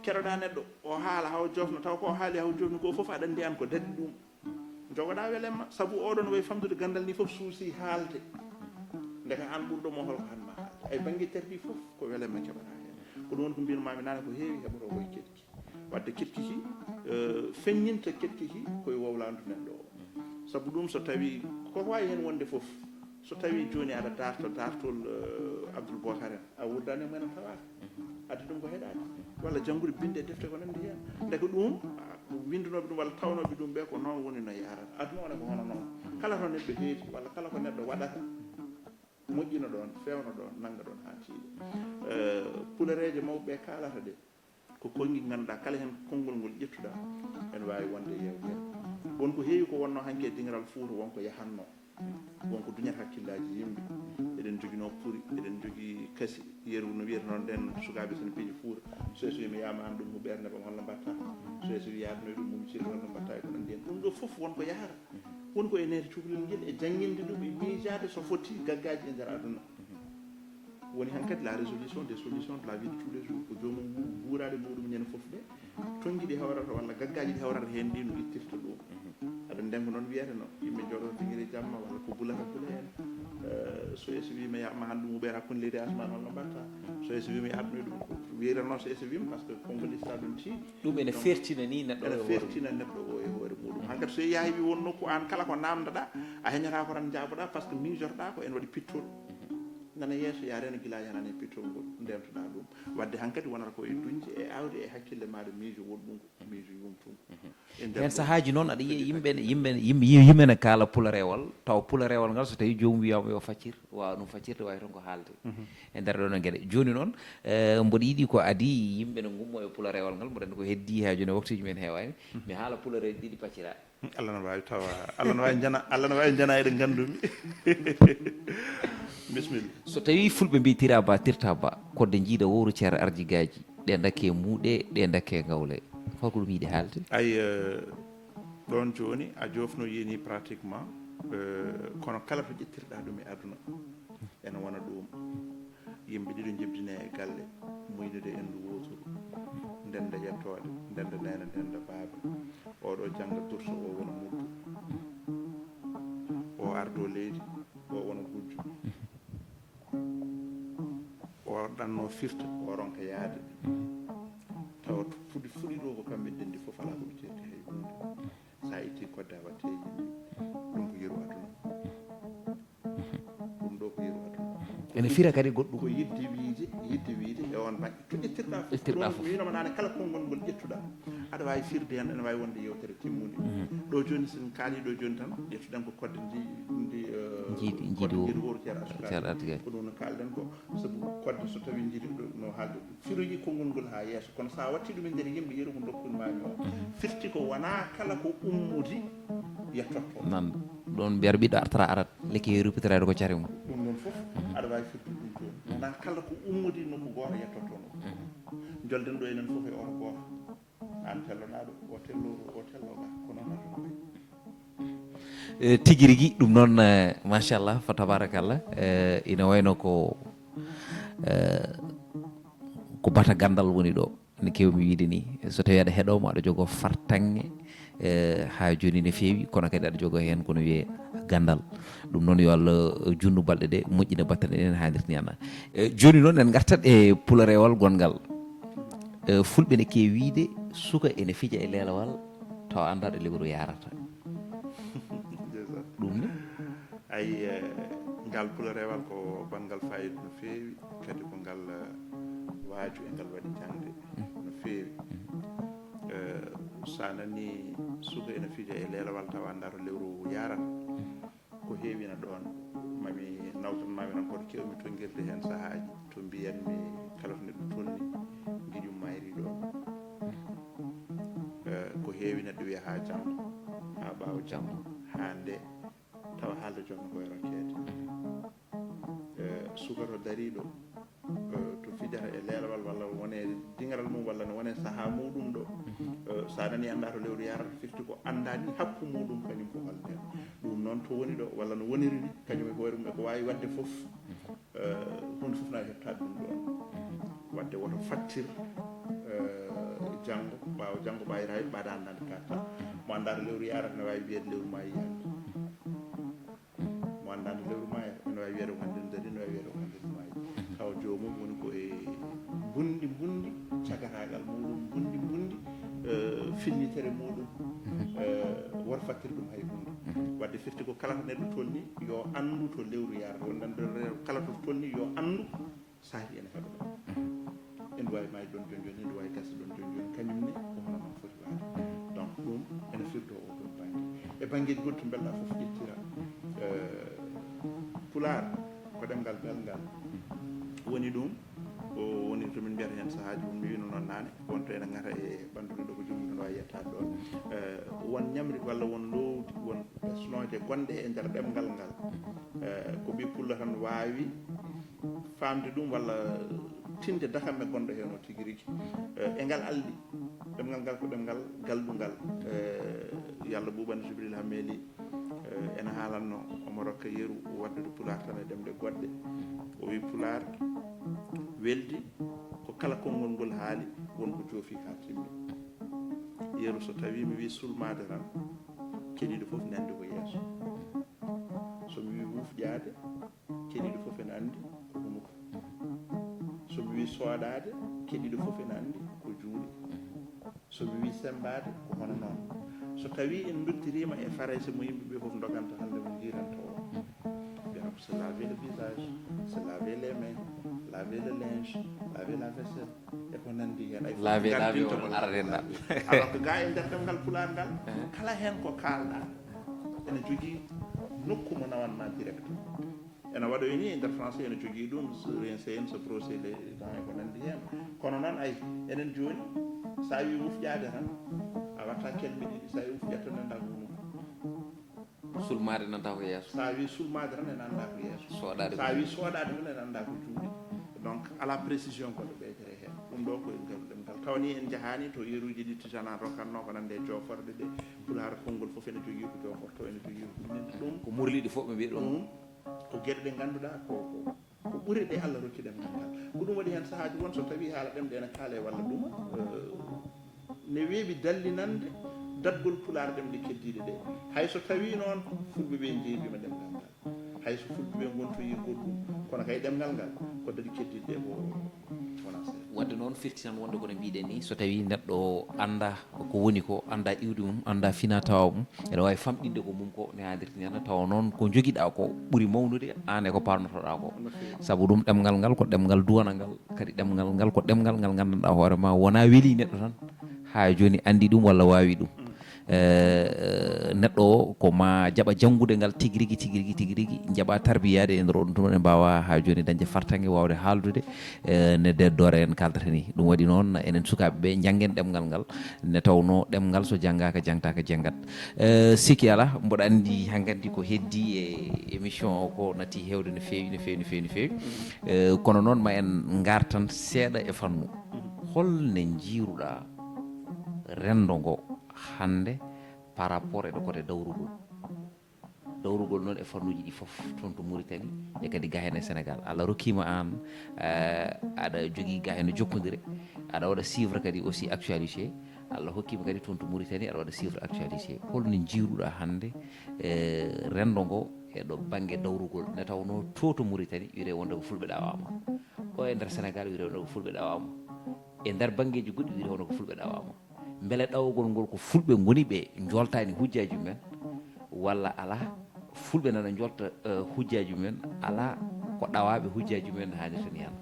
Keɗoɗaa neɗɗo o haala haa o joofna, taw ko o haali haa o joofni ko fof aɗa anndi aan ko daɗi ɗum. Njogoɗaa welemma, sabu oɗon wayi famɗude ganndal ni fof suusi haalde. Ndeke aan ɓurɗo mo hol ko han ma haalde. Ay bannge terdi fof ko welemma keɓataa heen. Ko ɗum woni ko mbiyatnoo mi naane ko heewi heɓotoo koye keɗki. Wadde keɗki ki, eh, feññinta keɗki ki koye wowlaandu neɗɗo o. Sabu ɗum so tawii ko waawi heen wonde fof, so tawii jooni aɗa daarta daartol, eh, Abdoul Bokar en, a wuurdaani e mumen a tawaaka. Addi ɗum ko heɗaade. Walla janngude binnde e defte ko nanndi heen. Ndeke ɗum, ah, winndunooɓe ɗum walla tawnooɓe ɗum ɓe ko noon woni no yahrata. Aduna o ne ko hono noon. Kala to neɗɗo heedi walla kala ko neɗɗo waɗata, moƴƴina ɗoon, feewna ɗoon, nannga ɗoon haa tiiɗa. Pulareeje mawɓe ɓe kaalata ɗe, ko konngi ngannduɗaa, kala heen konngol ngol ƴettuɗaa, ene waawi wonde e yeewtere. Won ko heewi ko wonnoo hanki e dingiral Fuuta, won ko yahannoo, won ko duñata hakkillaaji yimɓe. Eɗen njoginoo puri, eɗen njogii kasi, yeru no wiyata noon, nden sukaaɓe so no piiji Fuuta, so e so wiyi mi yaama aan ɗum huɓeere nebam, holno mbaɗtaa? So e so wiyi yaatnoy ɗum mum ceeɗu, holno mbaɗtaa? E ko nanndi heen. Ɗum ɗo fof won ko yahata. Woni ko e neete cukalel ngel, e jannginde ɗum, e miijaade so foti gaggaaji e nder aduna. Woni han kadi la résolution des solutions de la vie de tous les jours. Ko joomum ngu-, nguuraade muɗum ñande fof de, tonngi ɗi hawrata walla gaggaaji ɗi hawrata heen ɗi no ittirta ɗum. Aɗa nden ko noon wiyata no, yimɓe njooɗo dingiri jamma walla ko bulata bula en. Eh, so e so wiima yaama han ɗum huɓeere hakkunde leydi e asmaan, holno mbaɗta? So e so wiima yaatnoy ɗum, ko wiyata noon so e so wiima, par ce que konngol islam ɗum tiiɗi. Ɗum ene fertina ni neɗɗo o e hoore mum. Ene fertina neɗɗo o e hoore muɗum. Hankadi so yaawi won nokku, aan kala ko naamndoɗaa, a heñata ko tan njaaboɗaa, par ce que miijotoɗaa ko ene waɗi pittol. Nana yeeso, yaa reeno gila yanani pittol ngol, ndeentoɗaa ɗum. Waɗde hankadi wonata ko e duñde, e aawde, e hakkille maaɗa miijo woɗɗungo, miijo yumtungo. E nder heen ɗum, sahaaji noon aɗa yiya yimɓe ne, yimɓe, yimɓe, yimɓe ne kaala pularewal, tawa pularewal ngal so tawii joomum wiyaama yo faccir, waawa ɗum faccirde, waawi toon ko haalde. E nder ɗoon e geɗe. Jooni noon, eh, mboɗo yiɗi ko adii yimɓe ne ngummoo e pularewal ngal, mboɗo anndi ko heddii haa jooni waktuuji men heewaani. Mi haala pulareeje ɗiɗi pacciraa. Allah no waawi tawa, Allah no waawi jana, Allah no waawi jana eɗen nganndumi. Bismillah. So tawii fulɓe mbii tira ba, tirta ba, kodde njiida wowru ceera arjigaaji, ɗe ndake muuɗe, ɗe ndake ngawle. Holko ɗum yiɗi haalde? Ay, eh, ɗoon jooni a joofno yini pratiquement, eh, kono kala to ƴettirɗaa ɗum e aduna, ene wona ɗum. Yimɓe ɗiɗo njebdine e galle, muynude enndu wooturu, ndenda yettoode, ndenda neene, ndenda baaba. Oɗo jannga durso, o wona muddu. O ardo leydi, o wona gujjo. O ɗanno firta, o ronka yaade. Tawa fuɗi, fuɗi ɗo ko kamɓe ndendi fof, alaa ko ɓe ceerti hay huunde. So a itti kodde a watte e yimɓe, ɗum ko yeru aduna. Ɗum ɗo ko yeru aduna. Ene fira kadi goɗɗum. Ko yidde wiide, yidde wiide e on bannge. To ƴettirɗa fof, ƴettirɗa fof. Wiyno ma nane kala konngol ngol ƴettuɗa, aɗa waawi firde heen, ene waawi wonde yewtere timmunde. Ɗo jooni, so en kaali ɗo jooni tan, ƴettuɗen ko kodde ndi, ndi, eh, jiidi, jiidi wowru ceera arjigaaji. Ko ɗum no kaalɗen ko, sabu kodde so tawi jiidi ɗo no haalde ɗum. Firoyi konngol ngol haa yeeso, kono so a watti ɗum e nder yimɓe, yeru ko ndokkumi ma mi o, firti ko wonaa kala ko ummodi yettotto. Nan ɗoon mbiyata ɓiɗɗo artata arat, lekki rupitiraade ko cari mum. Ɗum ɗoon fof, aɗa waawi firtude ɗum toon. Wonaa kala ko ummodi nokku gooto yettotto nokku. Njolden ɗo enen fof e oto gooto. Aan telloɗaa ɗo, o tello ɗo, o tello ga, ko noon aduna wayi. Eh, tigi rigi, ɗum noon, eh, machallah, fa tabarakallah, eh, ina wayno ko, eh, ko bata ganndal woni ɗo, no keewmi wiide ni. So tawii aɗa heɗoo mo, aɗa jogoo fartaŋŋe, eh, haa jooni no feewi, kono kadi aɗa jogoo heen kono wiyee ganndal. Ɗum noon yo Allah, eh, juutnu balɗe ɗe, moƴƴina battane ɗen haa ndirti ni ana. Eh, jooni noon en ngartat e pularewal gonngal. Eh, fulɓe ne keewi wiide suka ene fija e leelawal tawa anndaa ɗo lewru yaarata. Ndeysaan. Ɗum ne? Ay, eh, ngal pularewal ko banngal faayiida no feewi, kadi ko ngal, eh, waaju e ngal waɗi jaŋde no feewi. Eh, so a nanii suka ene fija e leelawal tawa anndaa to lewru yaarata, ko heewi na ɗoon. Mami nawtan mami tan koto keewmi tonngirde heen sahaaji to mbiyanmi kala to neɗɗo tolni, ngiɗi mayri ɗoon. Eh, ko heewi neɗɗo wiya haa janngo, haa ɓaawo janngo, haa nde tawa haalde joom ko e rokkeede. Eh, suka to dariiɗo, eh, to fijata e leelawal walla wone dingiral mum walla no wone sahaa muɗum ɗo. Eh, so a nanii anndaa to lewru yaarata, firti ko anndaa ni hakku muɗum kañum ko holnde. Ɗum noon to woni ɗo walla no woniri ni, kañum e hoore mum e ko waawi waɗde fof, eh, huunde fof na heɓtaade ɗum ɗoon. Waɗde woto fattir, eh, janngo, ɓaawo janngo ɓaayira hay ɓaada anndaande katta. Mo anndaa to lewru yaarata ne waawi wiyeede lewru maayi yaade. Mo anndaano lewru maaya, ene waawi wiyeede ko hannde ndari, ene waawi wiyeede ko hannde maayi. Tawa joomum woni ko e mbundi, mbundi cagataagal muɗum, mbundi, mbundi, eh, finnitere muɗum, eh, wor fattir ɗum hay huunde. Waɗde firti ko kala to neɗɗo tolni, yo anndu to lewru yaarata. Wonande kala to tolni, yo anndu saahi ene heɓa ɗum. Ene waawi maayde ɗoon jooni jooni, ene waawi gasde ɗoon jooni jooni, kañum ne ko hono noon foti waade. Donc, ɗum ene firtoo oo ɗoon bannge. E banngeeji goɗɗi to mbelɗaa fof ƴettira, eh, Pulaar, Ko ɗemngal belngal woni ɗum. O woni to min mbiyata heen sahaaji, won mi wino noon naane, won to ene ngata e ɓanndu ɗo ko joomum no waawi yettaade ɗoon. Eh, won ñamri walla won loowdi, won ɓesnooje gonɗe e nder ɗemngal ngal. Eh, ko ɓii pullo tan waawi faamde ɗum walla tinde dakanɗe gonɗo heen o tigi rigi. Eh, e ngal alɗi, ɗemngal ngal ko ɗemngal galɗungal. Eh, yalla ɓuuɓani Jibril Hammeeli, eh, ene haalanno omo rokka yeru waɗdude pulaar tan e ɗemɗe goɗɗe. O wi pulaar weldi ko kala konngol ngol haali won ko joofi ka timmi. Yeru so tawi mi wi sulmaade tan, keɗiiɗo fof nandi ko yeeso. So mi wi wufƴaade, keɗiiɗo fof ene anndi ko hunuko. So mi wi sooɗaade, keɗiiɗo fof ene anndi ko juuɗe. So mi wi semmbaade, ko hono noon. So tawi en ndottiriima e Farayse mo yimɓe ɓe fof ndoganta hannde mo njiiranto o, mbiyata ko se laver le visage, se laver les mains, laver le linge, laver la vaisselle, e ko nanndi heen. Ay fof Laver, laver, gardinta on mo arata heen dal. Alors que ga e nder ɗemngal pulaar ngal, kala heen ko kaalɗa ene jogii nokku mo nawan ma direct. Ene waɗoyi ni e nder français ene jogii ɗum, se rincer en, se brosser les dents e ko nanndi heen. Kono noon ay, enen jooni, so a wi wufƴaade tan, a watta kelme ɗiɗi, so a wi wufƴat tan nannda ko hunuko. Sulmaade nanta ko yeeso. So a wi sulmaade tan ene annda ko yeeso. Sooɗaade So a ko wi sooɗaade tan ene annda ko juuɗe. Donc, ala précision ko ɓe tere heen. Ɗum ɗo ko e nder ɗemngal. Tawa ni en njahaani to yeruuji ɗi Tijaan en rokkatnoo ko nande e jooforɗe ɗe. Pulaar konngol fof ene jogii ko jooforto, ene jogii ko ɗum. Ɗum Ko murliɗi fof ɓe mbiya ɗum. Ɗum ko geɗe ɗe ngannduɗaa ko, ko, ko ɓuri ɗe Allah rokki ɗemngal ngal. Ko ɗum waɗi heen sahaaji won so tawi haala ɗemɗe ene kaale walla ɗuma, eh, ne weeɓi dallinande daɗgol pulaar ɗemɗe keddiiɗe ɗe. Hay so tawi noon fulɓe ɓe njeeɓiima ɗemngal ngal. Hay so fulɓe ɓe ngontoyi goɗɗum, kono kay ɗemngal ngal ko daɗi keddiiɗe ɗe ko wonaa seeɗa. Wadde noon firti tan wonde kono mbiɗen ni, so tawi neɗɗo annda ko woni ko, annda iwdi mum, annda fina tawa mum, ene waawi famɗinde ko mum ko ne haadirti ni, tawa noon ko njogiɗa ko ɓuri mawnude aan e ko parnotoɗa ko. No feewi. Sabu ɗum ɗemngal ngal ko ɗemngal duwanangal, kadi ɗemngal ngal ko ɗemngal ngal nganndanɗa hoore ma wona weli neɗɗo tan, haa jooni anndi ɗum walla waawi ɗum. Eh, neɗɗo o ko ma jaɓa janngude ngal tigi rigi, tigi rigi, tigi rigi, jaɓa tarbiyaade e nder oɗon tuma, ene mbaawa haa jooni dañde fartaŋŋe waawde haaldude, eh, ne de doora en kaaldata ni. Ɗum waɗi noon, enen sukaaɓe ɓe, njanngen ɗemngal ngal, ne tawnoo ɗemngal so janngaaka, jangtaaka, janngat. Eh, sikki alaa, mboɗo anndi hankadi ko heddii e émission o ko natti heewde no feewi, no feewi, no feewi, no feewi. Eh, kono noon ma en ngartan seeɗa e fannu. Hol ne njiiruɗaa renndo ngo hannde par rapport e ɗo kote dawrugol? Dawrugol noon e fannuuji ɗi fof, toon to Mauritanie, e kadi ga heen e Sénégal. Allah rokkiima aan, eh, aɗa jogii ga heen no jokkondire, aɗa waɗa suivre kadi aussi actualité. Allah hokkiima kadi toon to Mauritanie, aɗa waɗa suivre actualité. Hol no njiiruɗaa hannde, eh, renndo ngo e ɗo bannge dawrugol? Nde tawnoo to, to Mauritanie, wiyetee wonde ko fulɓe ɗawaama. Ɗo e nder Sénégal, wiyetee wonde ko fulɓe ɗawaama. E nder banngeeji goɗɗi, wiyetee wonde ko fulɓe ɗawaama. Mbele ɗawagol ngol ko fulɓe ngoni ɓe njoltaani hujjaaji mumen, walla alaa? Fulɓe nana njolta, eh, hujjaaji mumen, alaa ko ɗawaaɓe hujjaaji mumen no haanirta ni hannde?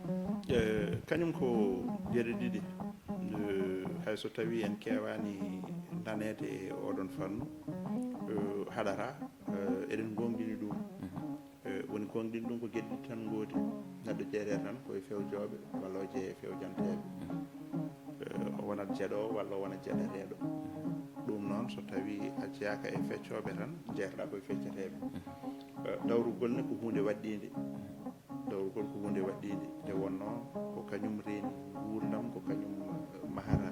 Eh, kañum ko geɗe ɗiɗi. Eh, hay so tawii en keewaani daneede e oɗon fannu, eh, haɗataa, eh, eɗen ngoongɗini ɗum. Eh, woni goongɗin ɗum ko geɗe ɗiɗi tan ngoodi. Neɗɗo jeeyetee tan ko e fewjooɓe walla o jeeya e fewjanteeɓe. Eh, o wonat jeɗoowo walla o wonat jeɗateeɗo. Ɗum noon, so tawii a jeyaaka e feccooɓe tan, njeeytoɗaa ko e fecceteeɓe. Eh, dawrugol ne ko huunde waɗɗiinde. Dawrugol ko huunde waɗɗiinde. Nde wonnoo ko kañum reeni nguurndam, ko kañum, eh, mahata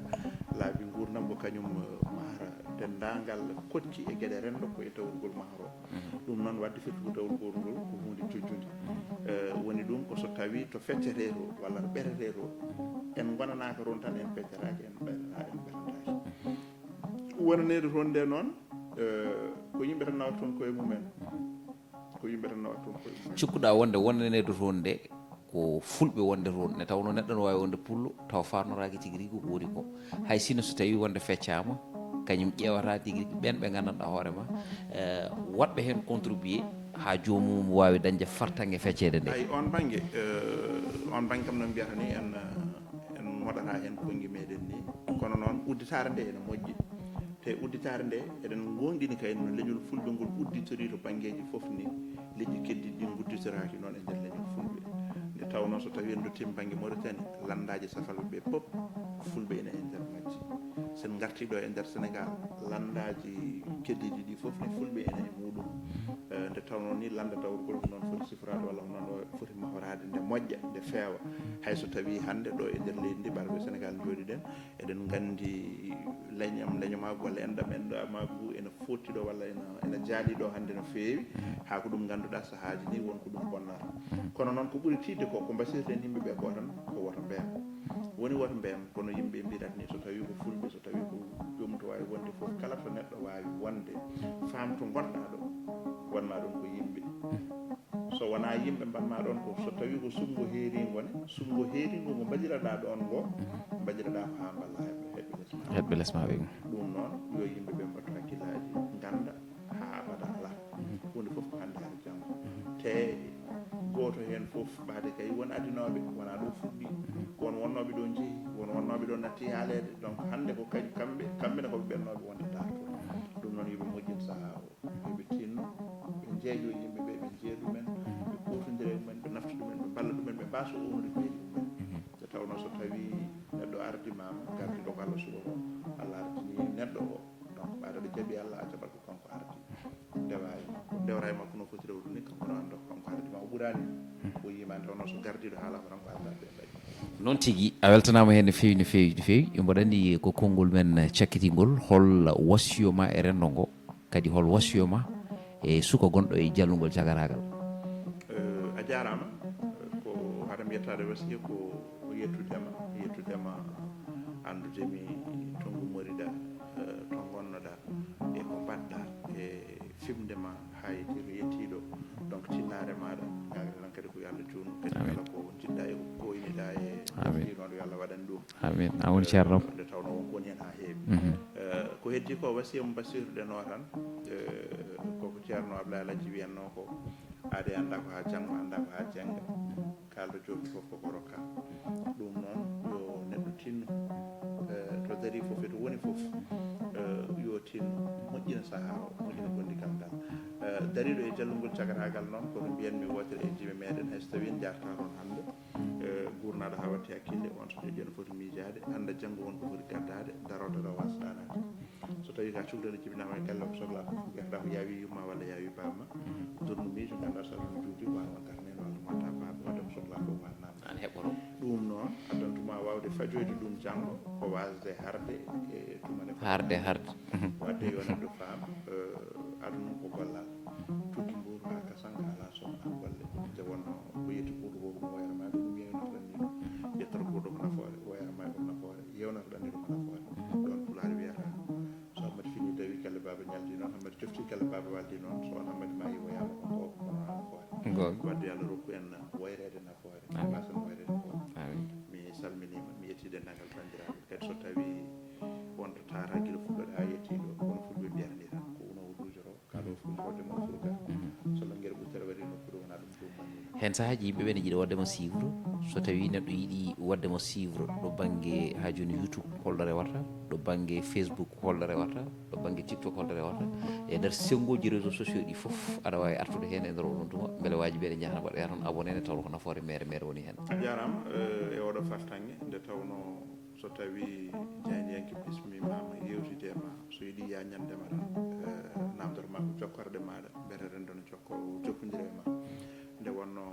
laabi nguurndam, ko kañum, eh, mahata denndaangal koɗki e geɗe renndo ko e dawrugol mahatoo. Ɗum noon, waɗde firti ko dawrugol ngol ko huunde jojjunde. Eh, woni ɗum ko so tawii to feccetee to walla to ɓeretee to, en ngonanaaka toon tan, en feccetaake, en ɓeretaake, en ɓeretaake. Wonaneede toon nde noon, eh, ko yimɓe tan nawata toon koye mumen. Ko yimɓe tan nawata toon koye mumen. Cikkuɗaa wonde wonaneede toon nde ko fulɓe wonde toon, nde tawnoo neɗɗo no waawi wonde pullo, taw faarnoraaki tigi rigi ko woni ko. Hay sinno so tawii wonde feccaama, kañum ƴeewata tigi rigi ɓeen ɓe nganndanɗaa hoore ma, eh, waɗɓe heen contribué haa joomum waawi dañde fartaŋŋe fecceede nde. Ay, oon bannge, eh, oon bannge kam no mbiyata ni en, eh, en moɗataa heen konngi meeɗen ni. Kono noon, udditaare nde ene moƴƴi. Te udditaare nde, eɗen ngoongɗini kay no leñol fulɓe ngol udditorii to banngeeji fof ni, leƴƴi keddiiɗi ɗi ngudditoraaki noon e nder leñol. Tawnoo so tawii en nduttiima bannge Mauritanie, lanndaaji safalɓe ɓee fof, fulɓe ene e nder majji. So en ngartii ɗo e nder Senegaal, lanndaaji keddiiɗi ɗii fof ne, fulɓe ene e muɗum. Eh, nde tawnoo nii lannda tawrugol ko noon foti siforaade walla ko noon o foti mahraade nde moƴƴa, nde feewa. Hay so tawii hannde ɗo e nder leydi ndi, ɓaade ko e Senegaal njooɗi-ɗen, eɗen nganndi leñam, leñamaagu walla enɗam, enɗamaagu ene fooɗti ɗo walla ene, ene jaaɗi ɗo hannde no feewi, haa ko ɗum ngannduɗaa sahaaji nii won ko ɗum bonnata. Kono noon ko ɓuri tiiɗde ko, ko mbasiytoɗen yimɓe ɓee ko tan ko woto mbeem. Woni woto mbeem, kono yimɓe mbiyata nii so tawii ko fulɓe, so tawii ko joomum to waawi wonde fof, kala to neɗɗo waawi wonde, faam to ngonɗaa ɗo, wonmaa ɗoon ko yimɓe. So wonaa yimɓe mbaɗmaa ɗoon ko, so tawii ko suɓngo heeriingo ne, suɓngo heeriingo ngo mbaɗiraɗaa ɗoon ngo, mbaɗiraɗaa ko haa mballaa heɓɓe, heɓɓe les maa. Heɓɓe les maa ɓe. Ɗum noon, yo yimɓe ɓe mbattu hakkillaaji, ngannda haa abada alaa. Huunde fof ko hannde haa janngo. Te gooto heen fof, ɓaade kay won adinooɓe, wonaa ɗo fuɗɗi, won wonnooɓe ɗo njehi, won wonnooɓe ɗo natti yaaleede. Donc hannde ko kañ-, kamɓe, kamɓe ne ko ɓe ɓennooɓe wonde daartol. Ɗum noon, yo ɓe moƴƴin sahaa o. Yo ɓe tinno, ɓe njeeƴo yimɓe ɓe, ɓe njeeya ɗumen, ɓe kuutondira e mumen, ɓe nafta ɗumen, ɓe mballa ɗumen, ɓe mbaawa so ownude beeli mumen. Nde tawnoo so tawii neɗɗo ardiima ma, gardiiɗo ko Allah suɓo ko, Allah ardini neɗɗo o. Donc, ɓaade aɗa jaɓi Allah, a jaɓat ko kanko ardi. Ndewa e makko. Ndewra e makko no foti rewde ni, kanko no annda ko kanko ardi ma, o ɓuraani. O yiima nde tawnoo so gardiiɗo haalaama tan ko arda ɓe mbaɗi. Noon tigi, a weltanaama heen no feewi, no feewi, no feewi. Mboɗo anndi ko konngol men cakkitingol, hol wasiyo ma e renndo ngo? Kadi hol wasiyo ma e suka gonɗo e jallungol cagaraagal? Eh, a jaaraama. Eh, ko haɗam yettaade wasiya ko yettude ma, yettude ma, anndude mi to ngummoriɗaa, eh, to ngonnoɗaa, e ko mbaɗɗaa, e fimde ma haa yetti to yettii ɗo. Donc, tinnaare maaɗa, ñaagoto tan kadi ko yo Allah juutnu, kadi kala ko njiɗɗaa e ko koyniɗaa e ɗiɗon, yo Allah waɗan ɗum. Amin. A woni ceerno. Nde tawnoo won ko woni heen haa heewi. Mhm. Eh, ko heddii ko wasiya mo mbasiytoɗen o tan, eh, koko ceerno Ablaye Alhaji wiyatnoo ko, aade anndaa ko haa janngo, anndaa ko haa jannga. Kaalɗo joomum fof koko rokka. Ɗum noon, yo neɗɗo tinno, eh, to darii fof e to woni fof, eh, yo tinno, moƴƴina sahaa o, moƴƴina gondigal ngal. Eh, dariiɗo e jallungol cagaraagal noon, kono mbiyanmi wootere e jime meeɗen, hay so tawii en njaartaa toon hannde, eh, guurnaaɗo haa watti hakkille, on so ƴoƴƴi no foti miijaade, annda janngo won ko foti gaddaade, daroo, daroo waasa ɗaanaade. So tawii ko a cukalel jibinaama e galle, ko sohlaa ko fof, yahata ko yaawi yumma walla yaawi baaba ma, durnu miijo, nganndaa so Allah no juuti, waano on karneen walla monta baaba, wadde ko sohlaa fof waannaama. Aan heɓɓoto. Ɗum noon, addantuma waawde fajoyde ɗum janngo, ko waasde harde e tuma nde harde, harde. Waɗde yo neɗɗo faam, eh, aduna ko gollal. Tuggi mbuuru haa kasan, ka alaa sooɓa golle. Nde wonnoo ko yetti ɓurɗo ko ɗum wayata ma, ɗum yewnata ɗan ni ɗum. Yettata ɓurɗo ko nafoore, wayata ma ko nafoore, yewnata ɗan ni ɗum ko nafoore. Ɗoon Pulaar wiyata, so Hammadi fini dawi galle baaba ñaldi noon, Hammadi cofti galle baaba waldi noon, so on Hammadi maayi woyaama ko goonga, kono alaa nafoore. Goonga. Waɗde yo Allah rokku en wayreede nafoore. Amin. Mbaasen wayreede nafoore. Amin. Mi salminiima, mi yetti denndaangal banndiraaɓe. Kadi so tawii wonto tawata gila fuɗɗoode haa yettii ɗo, kono fulɓe mbiyata ni tan, ko uno o duujoro, kala o fuɗɗoode mo furga. Mhm. So lanngere ɓuttere waɗi nokku ɗo, wonaa ɗum joom mannii. Heen sahaaji yimɓe ɓe ne njiɗa waɗde ma suivre. So tawii neɗɗo yiɗi waɗde ma suivre ɗo bannge, haa jooni, YouTube, hol ɗo rewata, ɗo bannge Facebook, hol ɗo rewata, ɗo bannge TikTok, hol ɗo rewata, e nder senngooji réseaux sociaux ɗi fof, aɗa waawi artude heen e nder oɗon tuma, mbele waajibi eɗen njahana mbaɗoya toon abonné, nde tawnoo ko nafoore meere meere woni heen. A jaaraama, eh, e oɗo fartaŋŋe, nde tawnoo so tawii jaayndiyanke bismiima ma, yeewtidii e ma, so yiɗi yaañande ma tan, eh, naamndoto ma ko jokkorɗe maaɗa, mbele renndo no jokko-, jokkondira e ma. Nde wonnoo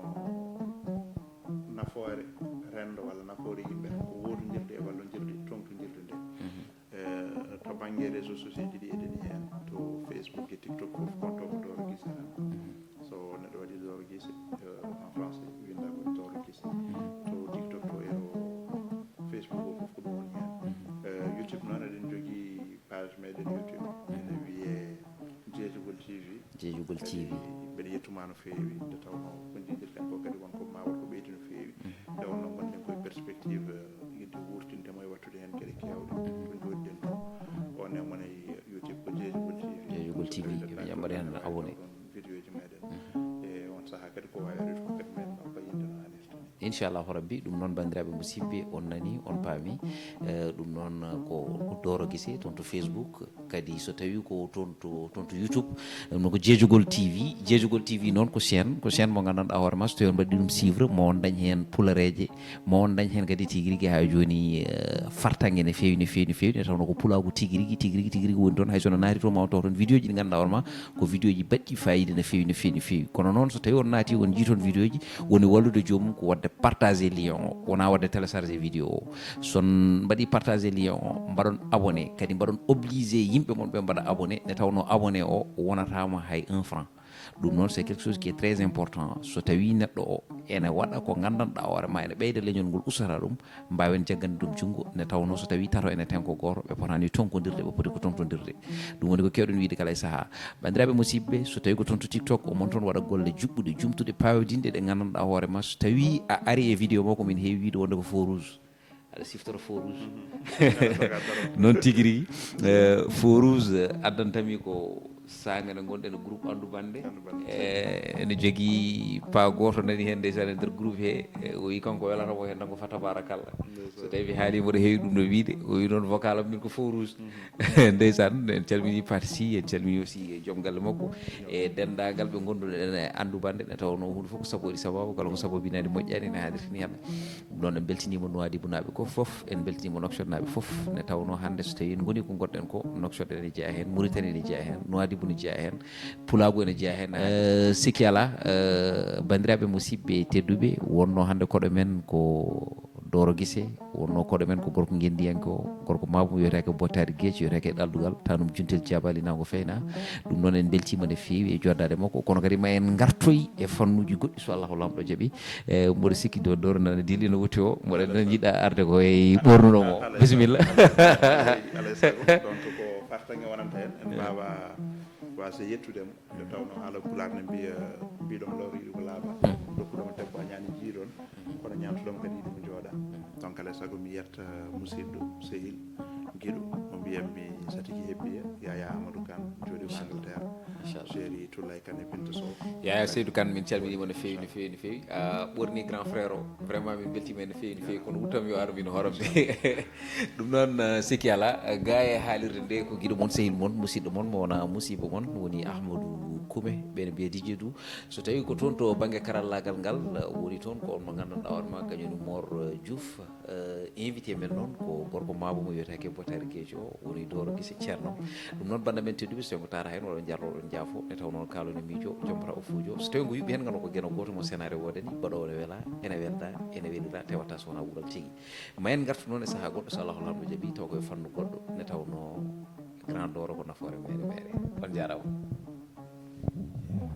nafoore renndo walla nafoore yimɓe tan ko wootondirde e wallondirde, toŋtondirde nde. Mhm. Eh, to bannge réseaux sociaux ji ɗi eɗen heen, to Facebook e TikTok fof, compte o ko Doro Guissé tan. Mhm. So neɗɗo waɗi Doro Guissé, eh, en français, winnda ko Doro Guissé. Mhm. To TikTok to e to Facebook o fof ko ɗum woni heen. Mhm. Eh, YouTube noon eɗen njogii page meɗen YouTube. Mhm. Ene wiyee Jeejugol T V. Jeejugol T V. Kadi mbeɗa yettuma no feewi, nde tawnoo ko njejjirɗen ko kadi won ko maa waɗ ko ɓeydi no feewi. Mhm. Nde wonnoo ngonɗen koye perspective, eh, yiɗde wuurtinde mo e waɗtude heen geɗe keewɗe. Mhm. To njooɗiɗen to. O ne mon e YouTube ko Jeejugol T V. Jeejugol T V, so tawii neɗɗo ene mbaɗa heen abonné. Ɗon vidéo ji meɗen. Mhm. E on sahaa kadi ko waawi arde ko kadi men ɗon ko yimɓe no haanirta ni. Inchallahu rabbi. Ɗum noon, banndiraaɓe musidɓe, on nani, on paami. Eh, ɗum noon, ko, ko Doro Guissé toon to Facebook. Kadi so tawii ko toon to, toon to YouTube, ɗum noon ko Jeejogol T V. Jeejogol T V noon ko chaîne, ko chaîne mo nganndanɗaa hoore maa, so tawii on mbaɗi ɗum suivre, mo on dañ heen pulareeje, mo on dañ heen kadi tigi rigi haa jooni, eh, fartaŋŋe no feewi, no feewi, no feewi, nde tawnoo ko pulaagu tigi rigi, tigi rigi, tigi rigi woni toon. Hay so on naati toon, ma on taw toon vidéo ji ɗi nganndanɗaa hoore maa, ko vidéo ji baɗɗi faayiida no feewi, no feewi, no feewi. Kono noon, so tawii on naati, on njii toon vidéo ji, woni wallude joomum ko waɗde partager lien o, wonaa waɗde télécharger vidéo o. So on mbaɗii partager lien o, mbaɗon abonné, kadi mbaɗon obligé yimɓe mon ɓe mbaɗa abonné, nde tawnoo abonné o wonataama hay un franc. Ɗum noon, c'est quelque chose qui est très important. So tawii neɗɗo o ene waɗa ko nganndanɗaa hoore maa, ene ɓeyda leñol ngol, ustata ɗum, mbaawen jaggande ɗum junngo, nde tawnoo so tawii tato ene teen ko gooto, ɓe potaani tonkondirde, ɓe poti ko tontondirde. Ɗum woni ko keewɗen wiyde kala e sahaa. Banndiraaɓe musidɓe, so tawii ko toon to TikTok, o mon toon waɗa golle juɓɓuɗe, jumtuɗe, paawdinɗe, ɗe nganndanɗaa hoore maa. So tawii a ari e vidéo makko, min heewi wiyde wonde ko faux rouge. Aɗa siftora faux rouge. Noon tigi rigi, eh, faux rouge, eh, addantami ko saanga nde ngonɗen e groupe Anndu Bannde. Anndu Bannde. Eh, ene jogii pa gooto nani heen ndeysaan e nder groupe he, eh, o wi kanko welata mo heen tan ko fa tabarakallah. Ndeysaan. So tawi mi haalii mboɗo heewi ɗum no wiyde, o wi noon vocal am min ko faux rouge. Ndeysaan, en calminii Paty Sy, en calminii aussi e joom galle makko, e denndaangal ɓe ngonnduɗen e Anndu Bannde, nde tawnoo huunde fof ko sabooji sababu, kala ko sabobinaani moƴƴaani, ene haanirta ni heen. Ɗum noon, en mbeltiniima Nouadhibou naaɓe ko fof, en mbeltiniima Nouakchott naaɓe fof, nde tawnoo hannde so tawii en ngonii ko ngonɗen ko, Nouakchott ene jeyaa heen, Mauritanie ene jeyaa heen, Nouadhibou ne jeyaa heen, Pulaagu ene jeyaa heen. Eh, sikki alaa, eh, banndiraaɓe musidɓe tedduɓe, wonnoo hannde koɗo men ko Doro Guissé, wonnoo koɗo men ko gorko ngenndiyanke o, gorko Maabo mo wiyetee ko Bottaari Geec, wiyetee ko e ɗaldugal, tanum Juntel Jaabali Naango Feyna. Ɗum noon, en mbeltiima no feewi e jooɗaade makko, kono kadi ma en ngartoy e fannuuji goɗɗi, so Allahu Laamɗo jaɓi. E, mboɗo sikki do Doro nana dilli no wutti o, mboɗo nana yiɗa arde ko e ɓoornuɗo mo. Alay sago. Bisimilla. Alay sago. Donc ko fartaŋŋe wonanta en, en mbaawa waasde yettude mo. Nde tawnoo haala pulaar ne mbiya, mbiɗon lawri yiɗi ko laaɓa. Dokkuɗon debbo a ñaani jiiɗon, kono ñaamtuɗon kadi yiɗi mo jooɗa. Donc alay sago mi yetta musidɗo, sehil, giɗo, mo mbiyanmi Satiki Hebbiya, Yaya Amadou Kane, jooɗiima Angleterre. Inchallah. Chéri Tulay Kane e Binta Sow. Yaya Seydou Kane, min calminiima no feewi, no feewi, no feewi. A ɓoorni grand frère o. Vraiment, min mbeltiima no feewi, no feewi. Kono wuttam yo ar min hooromde. Ɗum noon, eh, sikki alaa, eh, gaa e haalirde nde ko giɗo mon, sehil mon, musidɗo mon, mo wona musiiba mon, woni Ahmadou Koume, ɓe no mbiya D J Dou. So tawii ko toon to bannge karallaagal ngal, eh, woni toon ko on mo nganndanɗaa hoore maa, kañum woni Mor, eh, Diouf. Eh, invité men noon ko gorko Maabo mo wiyetee ko Bottaari Geec o, woni Doro Guissé Ceerno. Ɗum noon, bannda men tedduɓe, so tawii ko tara heen, oɗon njarlo, oɗon njaafo, nde tawnoo kaalo ne miijo, jompata o fuujo. So tawii ngu yuɓɓi heen, nganndu ko geno gooto mo senaare woodani, mbaɗoowo ne welaa, ene welda, ene welira, tewata so wonaa wuural tigi. Ma en ngartu noon e sahaa goɗɗo, so Allahu Laamɗo jaɓi, taw ko e fannu goɗɗo, nde tawnoo Grand Doro ko nafoore meere meere. On njaaraama.